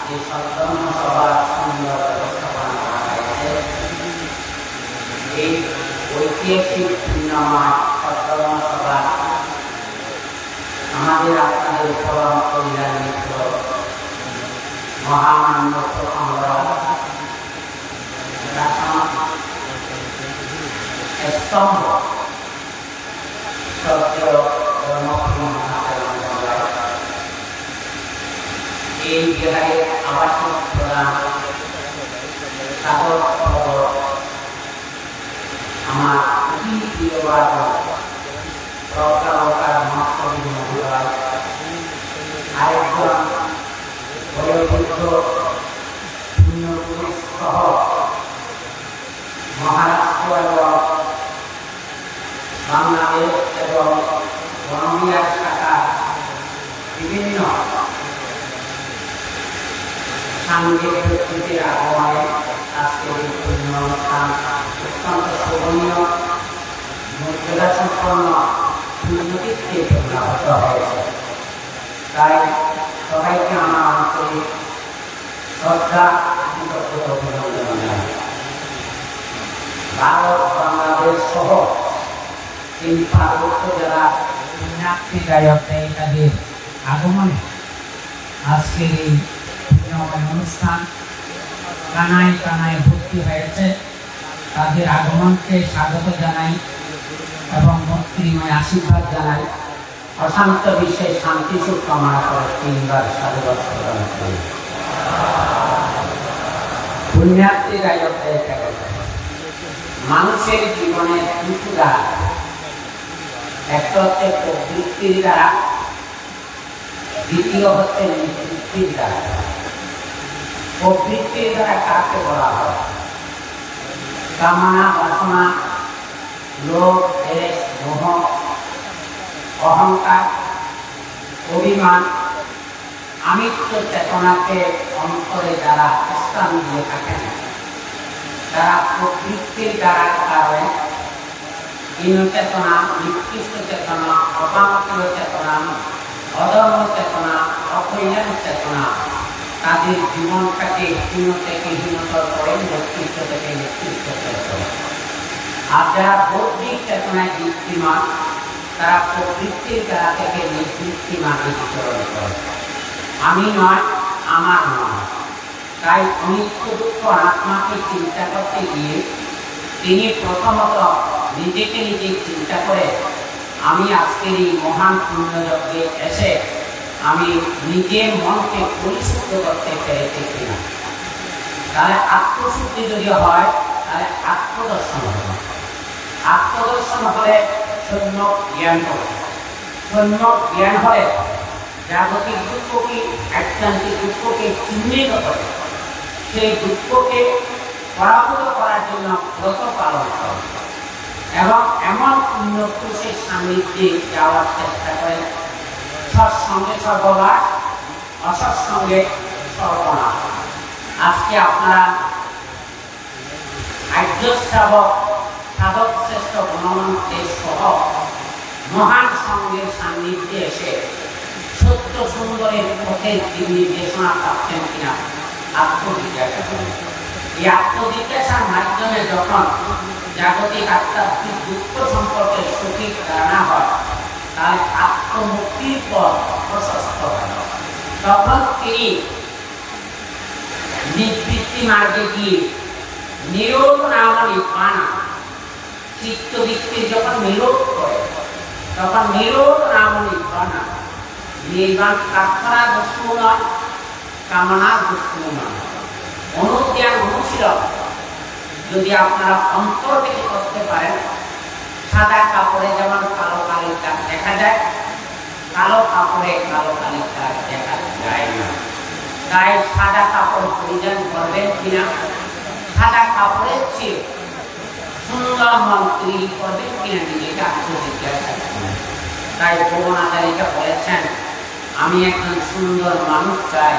je Sodhormo Sobha Songho Bebostoppona Kora Hoyese, ei oitihasik punyomoy Sodhormo Sobha Amader apnader porom kolyan mitro, mohamanyo Prothom Raj, Dasan Stombho, Soddo Dharmapurni Mahadev Mondol, ei Bihare abasik prodhan sadhok bhagabot Amar oti priyo bhagabot, Proggalokar Mahasthobir Mohodoy, arekjon boyobuddho punyo purush soho Maharashtra ebong Bangladesh ebong Colombia shakha bibhinno sanghe bektitir agomone ajker ei punyo onusthan ottonto sobhoniyo morjada somponno punyo tirthe poriণত হয়েছে। তাই সবাইকে আমার আন্তরিক শ্রদ্ধা, কৃতজ্ঞতা অভিনন্দন জানাই। ভারত, বাংলাদেশ সহ তিন পার্বত্য জেলার পুণ্যার্থী গায়ক গায়িকাদের আগমনে আজকের এই পুণ্যময় অনুষ্ঠান কানায় কানায় ভর্তি হয়েছে। তাদের আগমনকে স্বাগত জানাই এবং ভক্তিময় আশীর্বাদ জানাই। অশান্ত বিশ্বে শান্তি সুখ কামনা করে তিনবার সাধুবাদ প্রদান করি। পুণ্যার্থী গায়ক গায়িকা, মানুষের জীবনে দুটো দ্বার, একটা হচ্ছে প্রবৃত্তির দ্বারা, দ্বিতীয় হচ্ছে নিবৃত্তির দ্বারা। প্রবৃত্তির দ্বারা কাকে বলা হয়? কামনা, বাসনা, লোভ, দ্বেষ, মোহ, অহংকার, অভিমান, আমিত্ব চেতনাকে অন্তরে যারা স্থান দিয়ে থাকেন, তারা প্রবৃত্তির দ্বারা কারণে হীন চেতনা, নিকৃষ্ট চেতনা, অপাঙ্কিল চেতনা, অধর্ম চেতনা, অকল্যাণ চেতনা, তাদের জীবনটাকে হীন থেকে হীনতর করে, নিকৃষ্ট থেকে নিকৃষ্টতর করে। আর যারা বৌদ্ধিক চেতনায় দীপ্তিমান, তারা প্রবৃত্তির দ্বারা থেকে নিবৃত্তি মার্গে বিচরণ করে। আমি নয়, আমার নয়। তাই অনিত্য দুঃখ অনাত্মাকে চিন্তা করতে গিয়ে তিনি প্রথমত নিজেকে নিজে চিন্তা করে, আমি আজকের এই মহান পুণ্যযজ্ঞে এসে আমি নিজের মনকে পরিশুদ্ধ করতে পেরেছি কিনা। তাহলে আত্মশুদ্ধি যদি হয়, তাহলে আত্মদর্শন হবে। আত্মদর্শন হলে সম্যক জ্ঞান হবে। সম্যক জ্ঞান হলে জাগতিক দুঃখকে, আত্যন্তিক দুঃখকে চিহ্নিত করে, সেই দুঃখকে পরাভূত করার জন্য ব্রত পালন করে এবং এমন পুণ্য পুরুষের সান্নিধ্যে যাওয়ার চেষ্টা করে। সৎসঙ্গে স্বর্গবাস, অসৎসঙ্গে সর্বনাশ। আজকে আপনারা আর্য শ্রাবক সাধক শ্রেষ্ঠ গণমান্যদের সহ মহান সঙ্গের সান্নিধ্যে এসে সত্য সুন্দরের পথের দিক নির্দেশনা পাচ্ছেন কিনা আত্মজিজ্ঞাসা করুন। এই আত্মজিজ্ঞাসার মাধ্যমে যখন জাগতিক আধ্যাত্মিক দুঃখ সম্পর্কে সঠিক ধারণা হয়, তাহলে আত্মমুক্তির পথ প্রশস্ত হয়। তখন তিনি নিবৃত্তি মার্গে গিয়ে নিরোধ নাম নির্বাণ, চিত্তবৃত্তির যখন নিরোধ করে, তখন নিরোধ নাম নির্বাণ, নির্বাণ প্রার্থনার বস্তু নয়, কামনার বস্তু নয়। অনুধ্যান, অনুশীলন যদি আপনারা অন্তর থেকে করতে পারেন, সাদা কাপড়ে যেমন কালো কালির দাগ দেখা যায়, কালো কাপড়ে কালো কালির দাগ দেখা যায় না। তাই সাদা কাপড় পরিধান করবেন কিনা, সাদা কাপড়ের চেয়ে সুন্দর মন তৈরি করবেন কিনা, নিজেকে আত্মজিজ্ঞাসা করুন। তাই ভুবন হাজারিকা বলেছেন, "আমি একজন সুন্দর মানুষ চাই,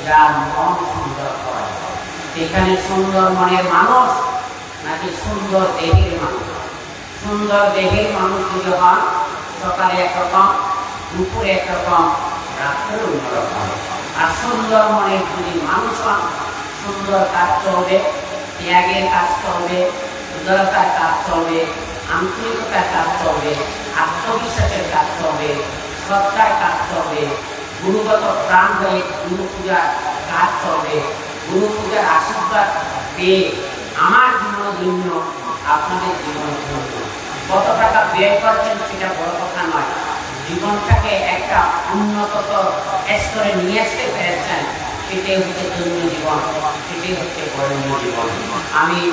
যার মন সুন্দর হয়।" এখানে সুন্দর মনের মানুষ নাকি সুন্দর দেহের মানুষ? সুন্দর দেহের মানুষ যদি হন, সকালে একরকম, দুপুরে একরকম, রাত্রে অন্যরকম। আর সুন্দর মনের যদি মানুষ হন, সুন্দর কাজ চলবে, ত্যাগের কাজ চলবে, উদারতার কাজ চলবে, আন্তরিকতার কাজ চলবে, আত্মবিশ্বাসের কাজ চলবে, শ্রদ্ধার কাজ চলবে, গুরুগত প্রাণ হয়ে গুরু পূজার কাজ চলবে। গুরু পূজার আশীর্বাদ পেয়ে আমার জীবন ধন্য, আপনাদের জীবন ধন্য। কত টাকা ব্যয় করছেন সেটা বড় কথা নয়, জীবনটাকে একটা উন্নততর স্তরে নিয়ে আসতে পেরেছেন, সেটাই হচ্ছে ধন্য জীবন, সেটাই হচ্ছে বরণীয় জীবন। আমি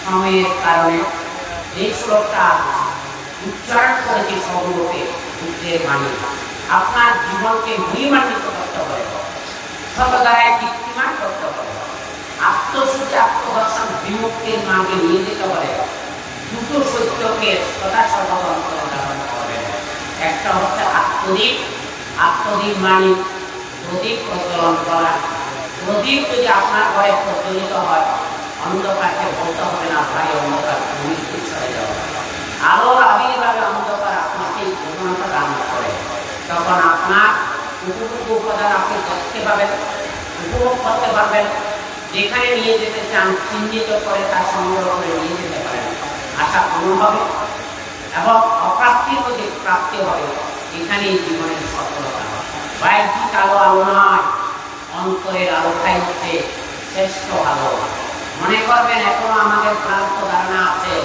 সময়ের কারণে এই শ্লোকটা উচ্চারণ করেছি স্বরূপে বুদ্ধের বাণী। আপনার জীবনকে মহিমান্বিত করতে হবে, সততায় দীপ্তিমান করতে হবে, আত্মশুদ্ধি, আত্মদর্শন, বিমুক্তির মার্গে নিয়ে যেতে হবে। দুটো সত্যকে সদা সর্বদা অন্তরে ধারণ করবেন। একটা হচ্ছে আত্মদীপ, আত্মদীপ মানে প্রদীপ প্রজ্বলন করা। প্রদীপ যদি আপনার ঘরে প্রজ্বলিত হয়, অন্ধকারকে বলতে হবে না, "ভাই, অন্ধকার, তুমি দূর সরে যাও।" আলোর আবির্ভাবে অন্ধকার আপনাকে ঘটনাটা দান করে। তখন আপনার উপভোগ্য উপাদান আপনি দেখতে পাবেন, উপভোগ করতে পারবেন। যেখানে নিয়ে যেতে চান, চিহ্নিত করে তা সংগ্রহ করে নিয়ে যেতে পারেন। আশা পূরণ হবে। এবং অপ্রাপ্তির মধ্যে প্রাপ্তি হবে, এখানেই জীবনের সফলতা। বাইরে কালো আলো নয়, অন্তরের আলোটাই হচ্ছে শ্রেষ্ঠ আলো। মনে করবেন, এখনো আমাদের ভ্রান্ত ধারণা আছে,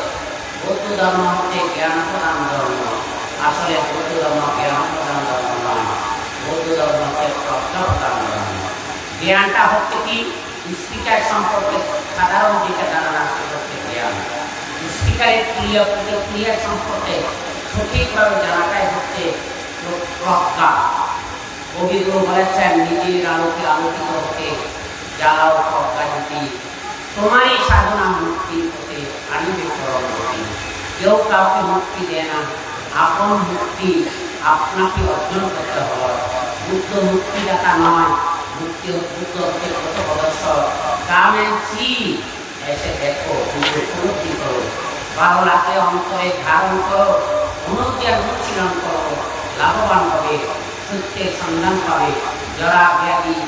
বৌদ্ধ ধর্ম হচ্ছে জ্ঞান প্রধান ধর্ম। আসলে বৌদ্ধ ধর্ম জ্ঞান প্রধান ধর্ম নয়, বৌদ্ধ ধর্ম হচ্ছে প্রজ্ঞা প্রধান ধর্ম। জ্ঞানটা হচ্ছে কি? স্পিকার সম্পর্কে সাধারণ যেটা ধারণা, সেটা হচ্ছে জ্ঞান। স্পিকারের ক্রিয়া প্রতিক্রিয়া সম্পর্কে সঠিকভাবে জানাটাই হচ্ছে প্র-, প্রজ্ঞা। কবিগুরু বলেছেন, "নিজের আলোকে আলোকিত হতে জ্বালাও প্রজ্ঞা জ্যোতি, তোমারই সাধনা মুক্তির পথে আনিবে পরম গতি।" কেউ কাউকে মুক্তি দেয় না, আপন মুক্তি আপনাকে অর্জন করতে হবে। বুদ্ধ মুক্তিদাতা নয়, মুক্তি, বুদ্ধ হচ্ছে পথপ্রদর্শক। Come and see, এসে দেখো, নিজে উপলব্ধি করো। ভালো লাগলে অন্তরে ধারণ করো, অনুজ্ঞান অনুশীলন করো, লাভবান হবে, সত্যের সন্ধান পাবে। জরা ব্যাধি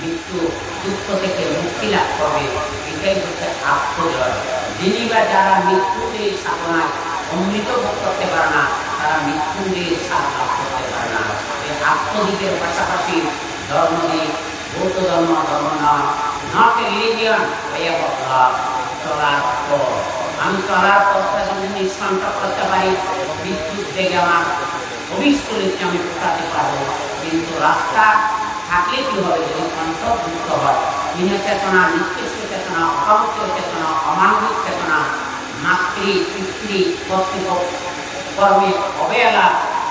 মৃত্যু দুঃখ থেকে মুক্তি লাভ করবে, এটাই হচ্ছে আত্মজয়। যিনি বা যারা মৃত্যুঞ্জয়ী সাধনায় অমৃত ভোগ করতে পারে না, তারা মৃত্যুঞ্জয়ী স্বাদ লাভ করতে পারে না। এই আত্মদীপের পাশাপাশি ধর্মদীপ, বৌদ্ধ ধর্ম, ধর্ম নয়, not a religion, way of life, চলার পথ। আমি চলার পথটা যদি নিষ্কণ্টক করতে পারি, বিদ্যুৎ বেগে আমার ভবিষ্যতে আমি পৌঁছাতে পারবো, কিন্তু রাস্তা থাকলে কি হবে যদি অন্তর্ভুক্ত হয়? হীন চেতনা নিত্য অকামুখী চেতনা, অমানবিক চেতনা, মাতৃ পিতৃ কর্তৃপক্ষ কর্মে অবহেলা,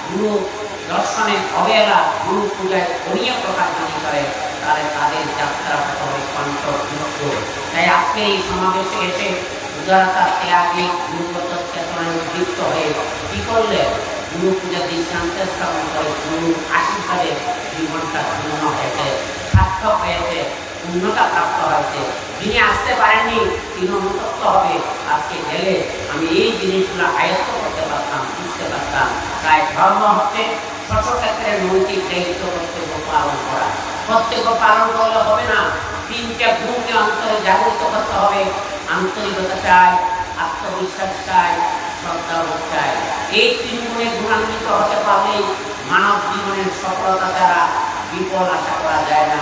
গুরু দর্শনে অবহেলা, গুরু পূজায় অনিয়ম প্রকাশ যদি করে, তাহলে তাদের যাত্রা পথ হবে কণ্ঠরুদ্ধ। তাই আজকে এই সমাবেশে এসে উদারতা ত্যাগে গুরুগত চেতনায় উদ্দীপ্ত হয়ে কি করলে? গুরু পূজা দৃষ্টান্ত স্থাপন করে গুরুর আশীর্বাদে জীবনটা ধন্য হয়েছে, সার্থক হয়েছে, পূর্ণতা প্রাপ্ত হয়েছে। যিনি আসতে পারেননি, তিনি অনুতপ্ত হবে। আজকে গেলে আমি এই জিনিসগুলো আয়ত্ত করতে পারতাম, বুঝতে পারতাম। তাই ধর্ম হচ্ছে স্বস্বক্ষেত্রে নৈতিক দায়িত্ব কর্তব্য পালন করা। কর্তব্য পালন করলে হবে না, তিনটা গুণকে অন্তরে জাগরিত করতে হবে। আন্তরিকতা চাই, আত্মবিশ্বাস চাই, শ্রদ্ধাবোধ চাই। এই তিন গুণে গুণান্বিত হতে পারলেই মানব জীবনের সফলতা ছাড়া বিফল আশা করা যায় না।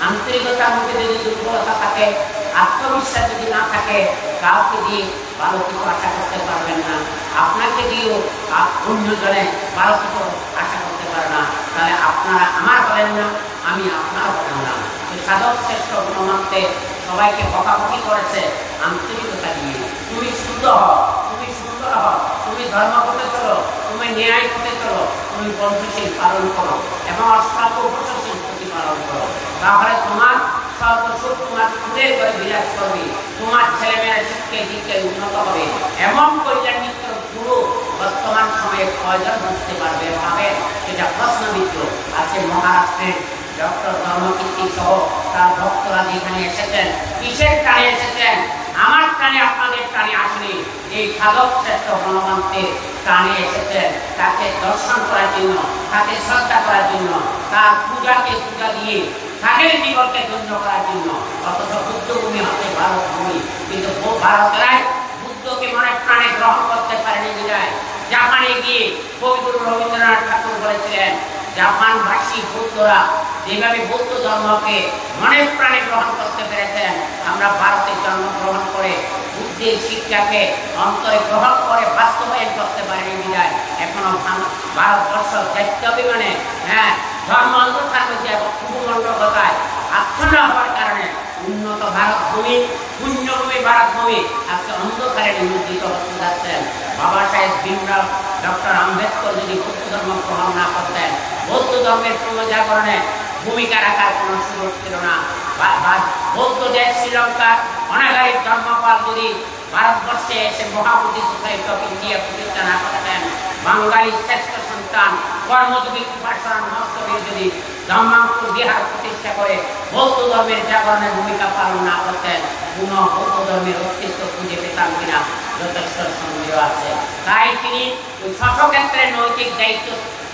আন্তরিকতার মধ্যে যদি দুর্বলতা থাকে, আত্মবিশ্বাস যদি না থাকে, কাউকে দিয়ে ভালো কিছু আশা করতে পারবেন না। আপনাকে দিয়েও আ-, অন্যজনে ভালো কিছু আশা করতে পারে না। তাহলে আপনারা আমার হলেন না, আমি আপনার হলাম না। তো সাধক শ্রেষ্ঠ গুণমন্ত্রে সবাইকে বকাবকি করেছে আন্তরিকতা দিয়ে। তুমি শুদ্ধ হও, তুমি সুন্দর হও, তুমি ধর্ম পথে চলো, তুমি ন্যায় পথে চলো, তুমি পঞ্চশীল পালন করো এবং অষ্টাঙ্গ উপশীল প্রতিপালন করো। তাহলে তোমার সর্বসুখ তোমার ফুলের ঘরে বিরাজ করবে, তোমার ছেলেমেয়েরা শিক্ষায় দীক্ষায় উন্নত হবে। এমন কল্যাণ মিত্র গুরু বর্তমান সময়ে কয়জন বুঝতে পারবে, পাবেন, সেটা প্রশ্নবিদ্ধ। আজকে মহারাষ্ট্রের ডক্টর ধর্মকীর্তি সহ তার ভক্তরা যেখানে এসেছেন, কিসের টানে এসেছেন? আমার টানে, আপনাদের টানে আসেনি। এই সাধক শ্রেষ্ঠ ভগবানকে টানে এসেছেন, তাকে দর্শন করার জন্য, তাকে শ্রদ্ধা করার জন্য, তার পূজাকে পূজা দিয়ে তাদের জীবনকে ধন্য করার জন্য। অথচ বুদ্ধভূমি হচ্ছে ভারত ভূমি, কিন্তু ভ-, ভারতেরাই বুদ্ধকে মনে প্রাণে গ্রহণ করতে পারেনি বিধায় জাপানে গিয়ে কবিগুরু রবীন্দ্রনাথ ঠাকুর বলেছিলেন, জাপানবাসী বৌদ্ধরা যেভাবে বৌদ্ধ ধর্মকে মনে প্রাণে গ্রহণ করতে পেরেছেন, আমরা ভারতে জন্মগ্রহণ করে বুদ্ধের শিক্ষাকে অন্তরে গ্রহণ করে বাস্তবায়ন করতে পারেনি বিধায় এখনো ভান-, ভারতবর্ষ জাতীয় অভিমানে, হ্যাঁ, ধর্ম অন্ধকার মধ্যে এবং কুমণ্ডলতায় আচ্ছন্ন হওয়ার কারণে উন্নত ভারত ভূমি, পুণ্যভূমি ভারত ভূমি আজকে অন্ধকারে নিমজ্জিত হতে যাচ্ছেন। বাবা সাহেব ভীমরাও, ডক্টর আম্বেদকর যদি বৌদ্ধ ধর্ম গ্রহণ না করতেন, বৌদ্ধ ধর্মের পুনর্জাগরণে ভূমিকা রাখার কোনো সুযোগ ছিল না। বা, বা বৌদ্ধ দেশ শ্রীলঙ্কার অনাগারিক ধর্মপাল যদি ভারতবর্ষে এসে মহাবোধি সোসাইটি অফ ইন্ডিয়া প্রতিষ্ঠা না করতেন, বাঙালি শ্রেষ্ঠ সন্তান কর্মযোগী কৃপাশরণ মহাস্তবীর যদি ধর্মাঙ্কুর বিহার প্রতিষ্ঠা করে বৌদ্ধ ধর্মের জাগরণে ভূমিকা পালন না করতেন, কোনো বৌদ্ধ ধর্মের অস্তিত্ব খুঁজে পেতাম কিনা যথেষ্ট সন্দেহ আছে। তাই তিনি ওই স্বস্বক্ষেত্রে নৈতিক দায়িত্ব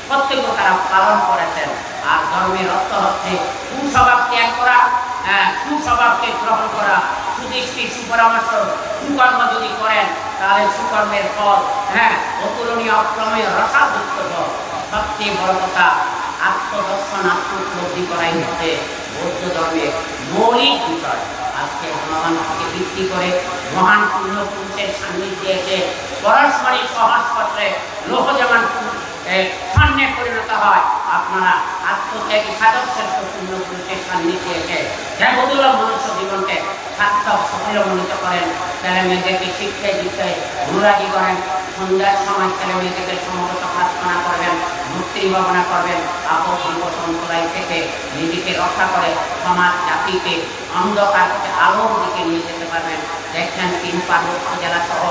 কর্তব্য তারা পালন করেছেন। আর ধর্মের অর্থ হচ্ছে কুস্বভাব ত্যাগ করা, হ্যাঁ, সুস্বভাবকে গ্রহণ করা, সুদৃষ্টি, সুপরামর্শ, সুকর্ম যদি করেন, তাহলে সুকর্মের ফল, হ্যাঁ, অতুলনীয়, অপ্রমেয়, রসাযুক্ত ফল। সবচেয়ে বড় কথা, আত্মদর্শন, আত্মোপলব্ধি করাই হচ্ছে বৌদ্ধ ধর্মের মৌলিক বিষয়। আজকে ভগবানকে ভিত্তি করে মহান পুণ্য পুরুষের সান্নিধ্যে এসে পরস্পরিক সহস্পর্শে লোহ যেমন এ, স্বর্ণে পরিণত হয়। আপনারা আত্মত্যাগী সাধক শ্রেষ্ঠ পুণ্য পুরুষের সান্নিধ্যে এসে দেবতুল্য মনুষ্য জীবনকে সার্থক সফল মনোনীত করেন। ছেলে মেয়েদেরকে শিক্ষায় দীক্ষায় অনুরাগী করেন। সন্ধ্যার সময় ছেলে মেয়েদেরকে সমবেত প্রার্থনা করবেন, মৈত্রী ভাবনা করবেন। আপদ বিপদ অন্তরায় থেকে নিজেকে রক্ষা করে সমাজ জাতিকে অন্ধকার থেকে আলোর দিকে নিয়ে যেতে পারবেন। দেখছেন, তিন পার্বত্য জেলা সহ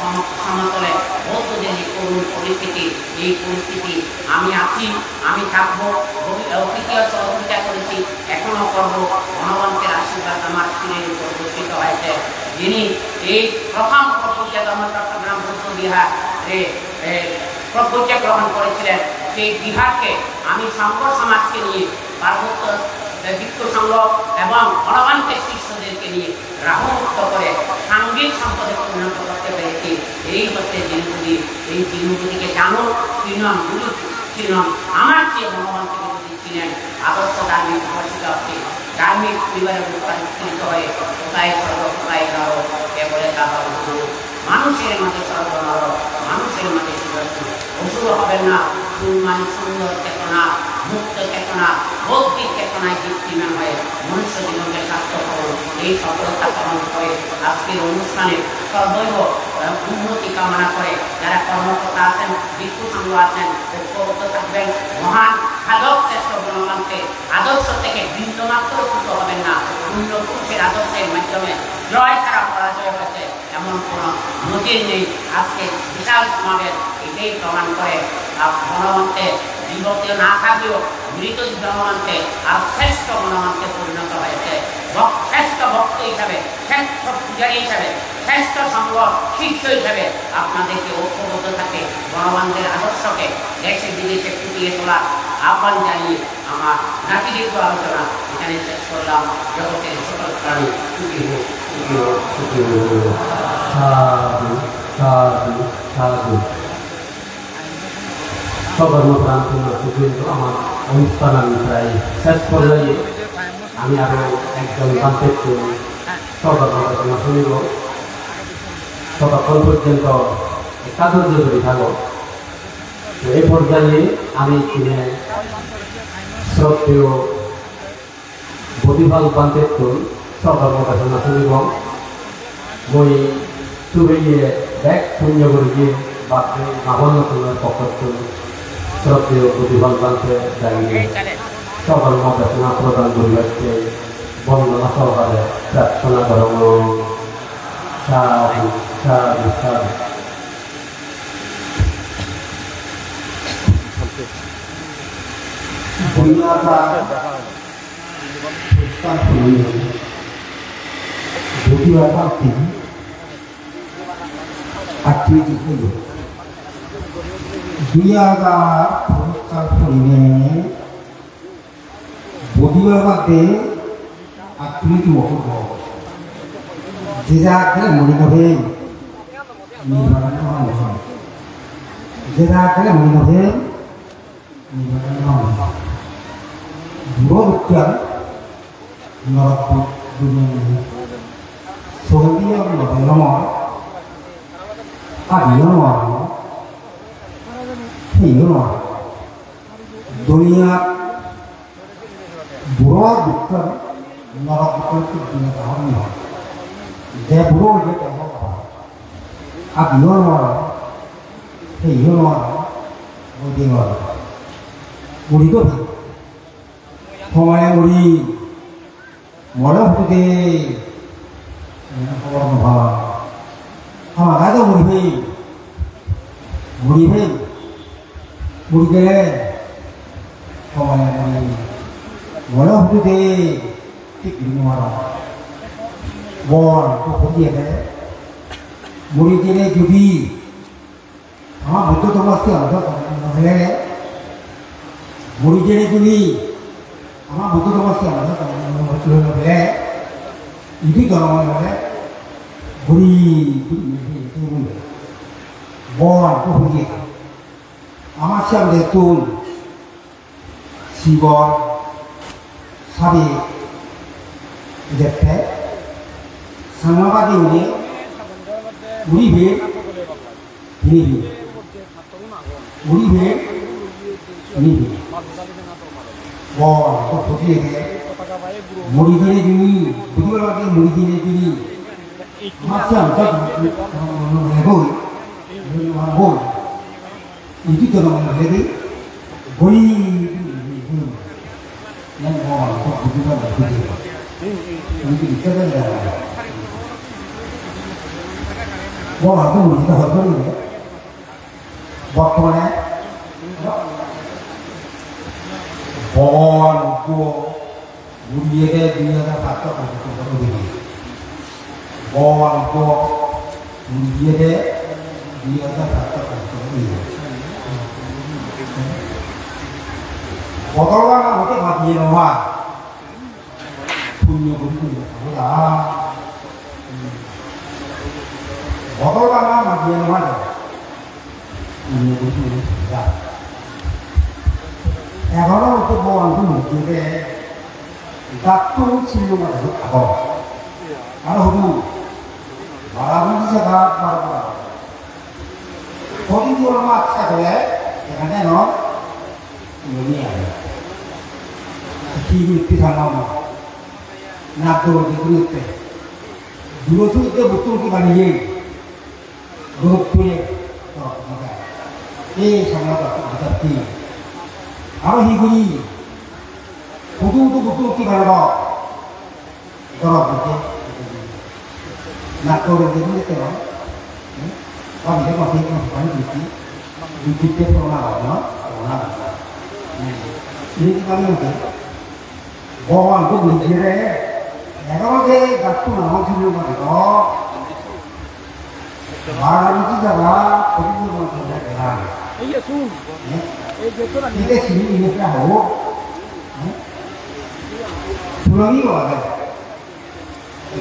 সম-, সমতলে বৌদ্ধদের এই করুণ পরিস্থিতি। এই পরিস্থিতি আমি আছি, আমি থাকবো, ভবি-, অতীতেও সহযোগিতা করেছি, এখনো করব। ভগবন্তের আশীর্বাদ আমার শিরের উপর বর্ষিত হয়েছে, যিনি এই প্রথম প্রভু চেতন চট্টগ্রাম বৌদ্ধ বিহারে, এ, প্রভুত্ব গ্রহণ করেছিলেন। সেই বিহারকে আমি সংঘ সমাজকে নিয়ে, পার্বত্য ভিক্ষু সংঘ এবং ভগবন্তের শিষ্যদেরকে নিয়ে রাহুমুক্ত করে সাঙ্গিক সম্পদে পরিণত করতে পেরেছি। এই হচ্ছে জিনপুরি। এই জিনপুরিকে জানো, চিনো, গুরু চিনো, আমার চেয়ে ভগবানকে যদি চিনেন, আদর্শ ধার্মিক উপাসিকা হচ্ছে, ধার্মিক পরিবারে রূপান্তরিত হয়ে কোথায় স্বর্গ, কোথায় নরক, কে বলে তা হবে গুরু। মানুষের মাঝে স্বর্গ নরক, মানুষের মাঝে সুরজ। অসুর হবেন না, সুর মানে সুন্দর চেতনা, মুক্ত চেতনা, বৌদ্ধিক চেতনায় দীপ্তিমান হয়ে মনুষ্য জীবনকে সার্থক করুন। এই সফলতা কামনা করে আজকের অনুষ্ঠানে সর্বৈব, আহ, উন্নতি কামনা করে যারা কর্মকর্তা আছেন, ভিক্ষু সংঘ আছেন, ঐক্যবদ্ধ থাকবেন। মহান সাধক শ্রেষ্ঠ গণমানকে আদর্শ থেকে বিন্দুমাত্র চ্যুত হবেন না। পূর্ণ পুরুষের আদর্শের মাধ্যমে জয় ছাড়া পরাজয় হয়েছে এমন কোনো নজির নেই। আজকে বিশাল সমাবেশ এটাই প্রমাণ করে। আহ, গণমঞ্চে বিভক্তি না থাকলেও মৃত গণমঞ্চে আর শ্রেষ্ঠ গণমঞ্চে পরিণত হয়েছে। বক-, শ্রেষ্ঠ ভক্ত হিসাবে, শ্রেষ্ঠ পূজারী হিসাবে, শ্রেষ্ঠ সংঘ শিষ্য হিসাবে আপনাদেরকে ঐক্যবদ্ধ থাকতে, গণমানদের আদর্শকে দেশে বিদেশে ফুটিয়ে তোলার আহ্বান জানিয়ে আমার নাতিদীর্ঘ আলোচনা এখানে শেষ করলাম। জগতের সকল প্রাণী সুখী হোক, সুখী হোক, সুখী হোক। সাধু, সাধু, সাধু। সধর্ম প্রাণ পুণ্যার্থীবৃন্দ, আমার অনুষ্ঠান আমি প্রায় শেষ পর্যায়ে। আমি আরো একজন ভান্তের সধর্ম দেশনা শুনিব। ততক্ষণ পর্যন্ত একটা ধৈর্য ধরে থাকো। তো এই পর্যায়ে আমি এখানে শ্রদ্ধেয় প্রতিপাল ভান্তের সধর্ম দেশনা শুনিব। Mui tubeye bek punyo guri diye, bapre ma bon lokkune pokkottun sroddheyo Budhibal Bhante dagire sodhormo desona prodan guribatte bondona sohokare prarthona gorong. Sadhu, sadhu, sadhu. Duniya ka Poriskar hoye, Budhibal Bhante acchiri hoye. Dui hajar poriskar hoye, Budhibal Bhante acchiri hoye. Jeda gele mori no hoye, nirban no hoye. Jeda gele mori no hoye, Buro dukkan norok duniya nei. Sogiyo no degongor, hagiyo no arongor, heyo no arongor. Duniyat buro dukkan norok dukkan duniya dahar nei. Je buro oye te hok aba. Hagiyo no arongor, heyo no arongor, boiyo no arongor. Uri do hi? Homaye uri, more hudu de, ene hobor no pai. Hama gai do muri pei, muri pei, muri gele, homaye uri, more hudu de, thik guri no paro. Bor, to hudu de, muri gele judi, Ama Buddho dhormo siyan no hole, muri jene juni ama Buddho dhormo siyan no hole, idi dhormo hole, guri guri bor ko huli. Ama siyan de tun Sibor sabi jette, Sangmabadi uni, uri pher, uri pher, uri pher, uri pher. Bo, bo, bo, uri pher, uri pher, uri pher. Muri jene juni, uri pher, muri jene juni. Masa, masa, masa, masa, masa, masa, masa, masa, Idi dhormo hole de, boi, yan Bhogoban ko bujhi pare, bujhi pare. Ami ki bicchar kore jai. Bhogoban ko bujhi pare, bujhi pare. Bortomane Bhogoban Buddho Guriye de dui hajar pachsho bojor bojor odi. Bhogoban Buddho guriye de dui hajar pachsho bojor odi. Botol bana hote madiye no oi. Punyo guri punyo. Botol bana madiye no oi. Ini begini, ya. Egono to Bhogoban to mujhe de, dattu sillu mare ago. Aro hudu, bara hudu jaga bara bara. Kodi dor mat thakle, ekhane no, ini age. Hi gurotte sangamo? Nak doro de gurotte. Duro tui de button ki baniye? Gurotte. To, mata. E sangamo to, mata ti. Aro hi guri? Hudu hudu button ki banabo? Doro de. Nak doro de gurotte no. Hmm? Kami de masih masih bani gurotte. Gurotte pernah no? Pernah. Hmm. Ini kita nanti. Bhogoban to nijere, aro je gatto nang sini mari do. Bhagabati jaga, poriborton gore gela. Ei je sun. Eh? Ei je sun. Ide sini ini kya ho? Eh? Sulami ho age.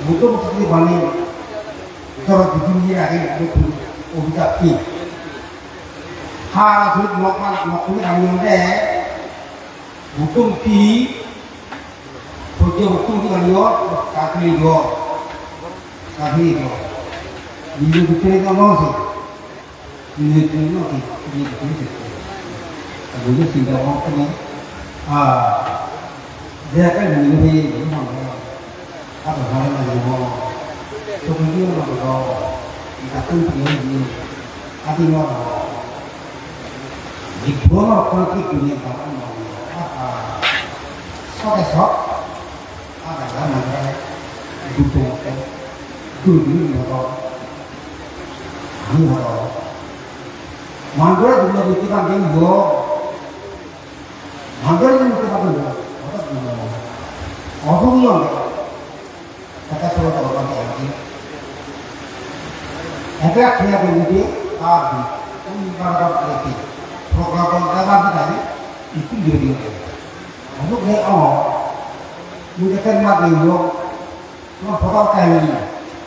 Buddho murti bani, joro dui tin din age, Buddho obhijap ki. Ha, sut mok mok mok kuni kami ode. Buddho murti, Buddho murti ki bani yo, sakri yo, sakri yo. Ini bukan itu mau sih. Ini itu mau sih, ini itu sih. Kalau dia sudah mau kena, ah, dia kan ini ini mau. Ado hare lagebo. Sobi diyo lagebo. Ikatun diyo diyo. Adi mo. Jibbono kon ki duniya babu mo. Aha. Soke sok. Ada la mane. Dudu mo. Dudu mo. Ani mo. Mandore dudu mo. Mandore dudu mo. Oto dudu mo. Oto dudu mo. Kata solo to orang yang di. Ete akhirnya di, ah, di. Ini para para lagi. Program program apa tadi? Itu dia dia. Untuk dia, oh, ini kan mati yo. Cuma foto kayak ini.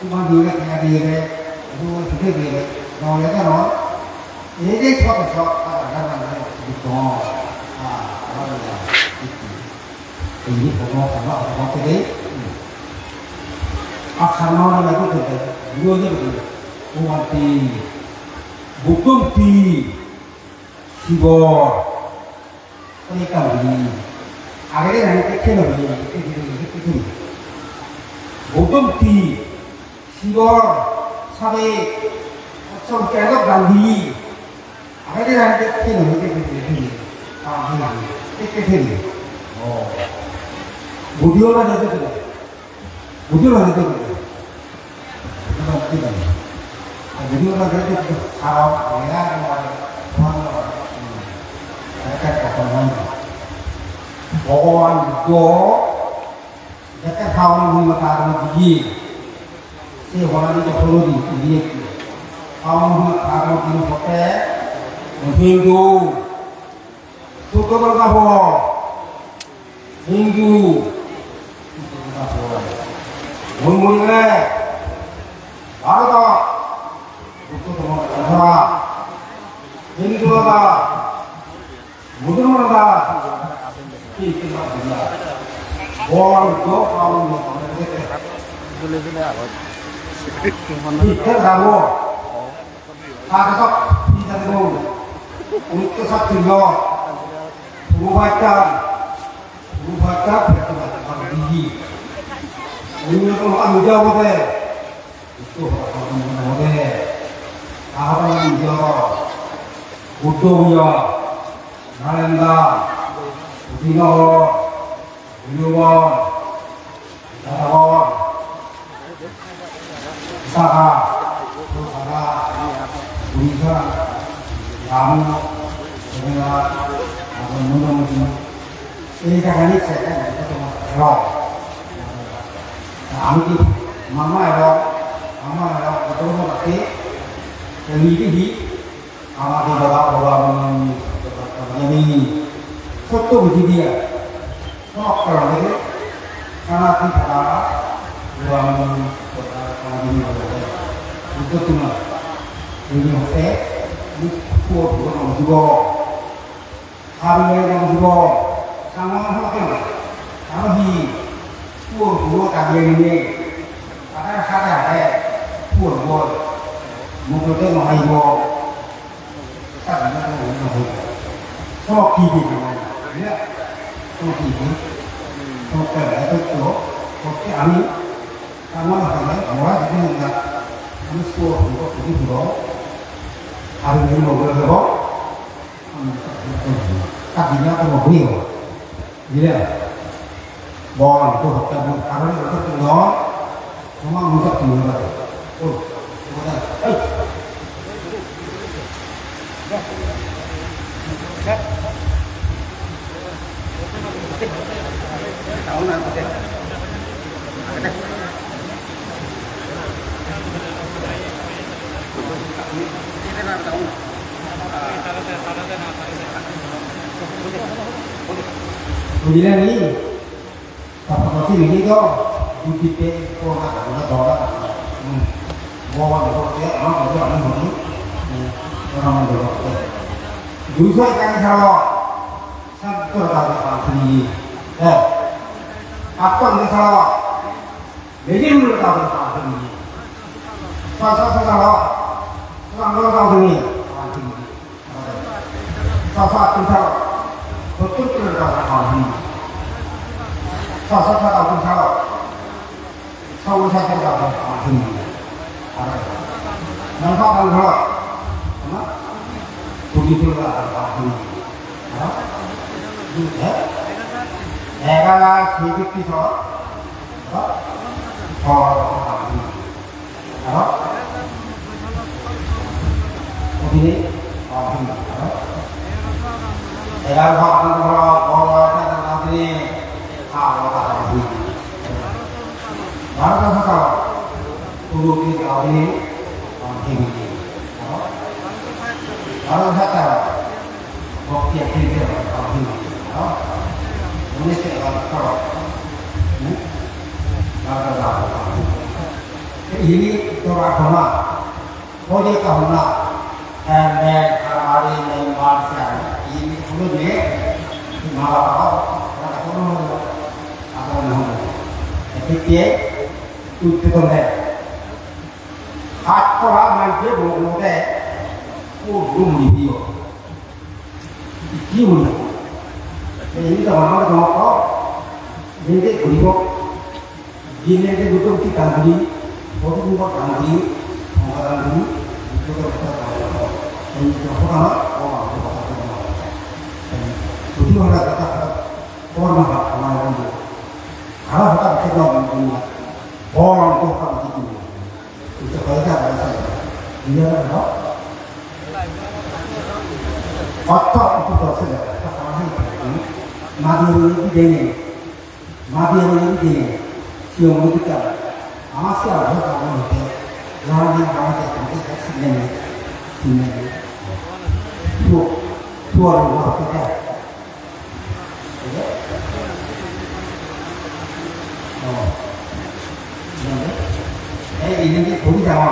Cuma dia kayak dia. Itu dia dia. Mau ya kan? Ini dia foto shop. Ah, ada ada. Gitu. Ah, ada ada. Gitu. Ini semua sama sama tadi. Aksara mana lagi tu? Dua je betul. Om Anti, Buddho Murti, Sibo, ini kau ini. Agak ni nanti kena beli, itu itu itu. Buddho Murti, Sibor, sabe, song kelok Gandhi. Agede agede thelo, thelo, thelo, thelo. Ah, thelo, thelo, thelo. Oh. Budio na jete thelo. Budio na jete thelo. Budio na jete thelo. Ah, budio na jete thelo. Sara, ya, ya, ya. Hmm. Ada kata, kata, kata. Bhagavan Buddho Jekke Pabon Bhumi Karno diye, se honani to holo di diye. Pabon Bhumi Karno diye hote Hindu, Suddo Dorga ho, Hindu, Suddo Dorga ho. Mon mori le, Bharat, Buddho Dhormo Dhormo, Hindu Dhormo, Musulman da. Bor do paun do. Dole dole awa. Kita dawo. Kata tak kita dawo. Untuk satu lo. Bubaca. Bubaca. Bubaca. Ini kalau anda jawab deh. Itu apa namanya? Apa yang dia? Buddho ya, Nalanda, Udinoho, Binuwon, Dadawon, Saka, Saka, Bunisa, Lamu, Bunisa, Lamu, Bunisa, Bunisa, Ei jagani sete tomar ero. Ami hi mama ero, mama ero, betul mo kati, ini hi, ama di baba baba mami, baba mami, sotto buji dia, sok kalau ini, karena di baba baba mami, baba mami, baba mami, itu cuma, ini hote, ini kuat buat orang juga. Habire nang juro, sangon hokke, aro hi, puo juro tabiye nine, pada sada hai, puo juro, mudote no hai juro, sada no hai juro. Sono ki di, ya, sono ki di. Hotte hotte ami, kamu hotte, mora jadi enggak, kami suruh untuk jadi guru, hari ini mau berapa? Kami tak bisa, tak bisa, tak mau beli, gila. Bawang itu hotte, hari ini kita tinggal, cuma minta tinggal. Oh, sebentar. Hei. Bujile ni? Papa pasti ini to, duduk di pona, ada dona. Hmm. Bawa dulu ya, orang itu orang ini. Hmm. Orang dulu. Dulu saya kan salah. Satu kali kali. Eh. Apa yang salah? Jadi dulu kali kali. Pasal salah. Orang dulu kali. Sasa atin saro, sottur kilometer agon hini. Sasa saro atin saro, sawo sasa saro agon hini. Nang sasa atin saro, na? Tujuh kilometer agon hini. Ha? Duh, eh? Egara sigi ti saro, ha? Saro agon hini. Aro? Odine? Odine. Aro? Egaro bhagan aro, boro bhagan odine. Aro bhagan odine. Baro bhagan aro. Tulu ki odine. Odine. Aro? Baro bhagan aro. Bhakti akti aro. Odine. Aro? Odine se aro. Hmm? Baro bhagan odine. Ini Torah Agama, Holy Kahuna, and then Amari Member Sam, ini Holy Name, Mala Papa, Mala Papa, Mala Papa, Mala Papa. Epitie, tutte kone. Hat kora manje bogo de, o dum ni dio. Ki hono? Ei to amar to ko, nide guribo. Gine je buddho ki kangri, bodu buddho kangri, thongka kangri, buddho to buddho kangri. Ei to ko na, o ma ko ko ko. Ei to hora kata ko na ha ko na ko. Hara hota ko na ko. Bol ko ko ko. Ei to ko ja ko sa. Iya ko. Otto ko to se. Madi ni dene. Madi aro indi sigon guri ekkan. Ama se aro ekkan hoide. Lorani ama ekkan hoide sinne nei. Sinne nei. Tuo, tuo aro aro hoide. Oh. Ei, indi guri jabo.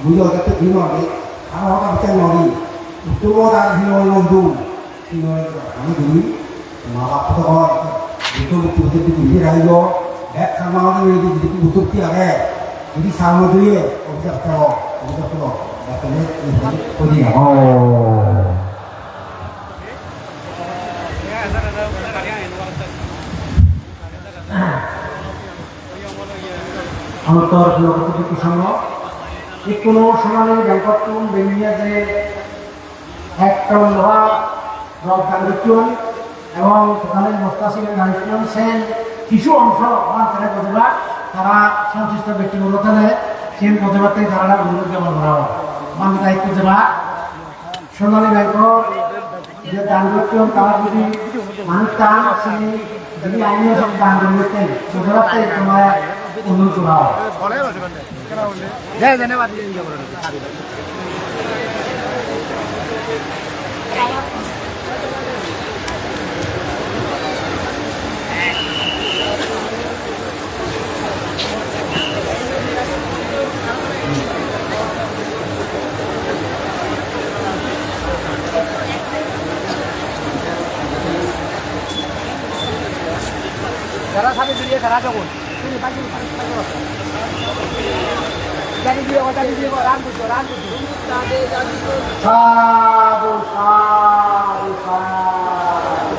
Guri hoide to guri hoide. Aro hoide nori. Tuo aro hino nondun. Ami guri, ma bap to hoi, itu betul-betul itu guri rayo, bek sama orang itu betul-betul tiada. Jadi sama dia, obisap to, obisap to, katanya itu kodi ya. Oh. Another block of education law. Ikkunu Sonali Bank-ottun beniye je ek ton loha rod dan gocchon ebong totally bosta simen dan gocchon, sen hissu ongso bhante bojebak, tara sontustho bekti gulo thele sen bojebatte tarare onurod joma gora olo. Bhante daitto jeba. Sonali Bank-or je dan gotton, tara jodi manuj tan, sini jodi amio sob dan guri dite, sujaratte tomare onurod gora olo. Tara sabi duriye tara jogon. Sadhu, sadhu, sadhu.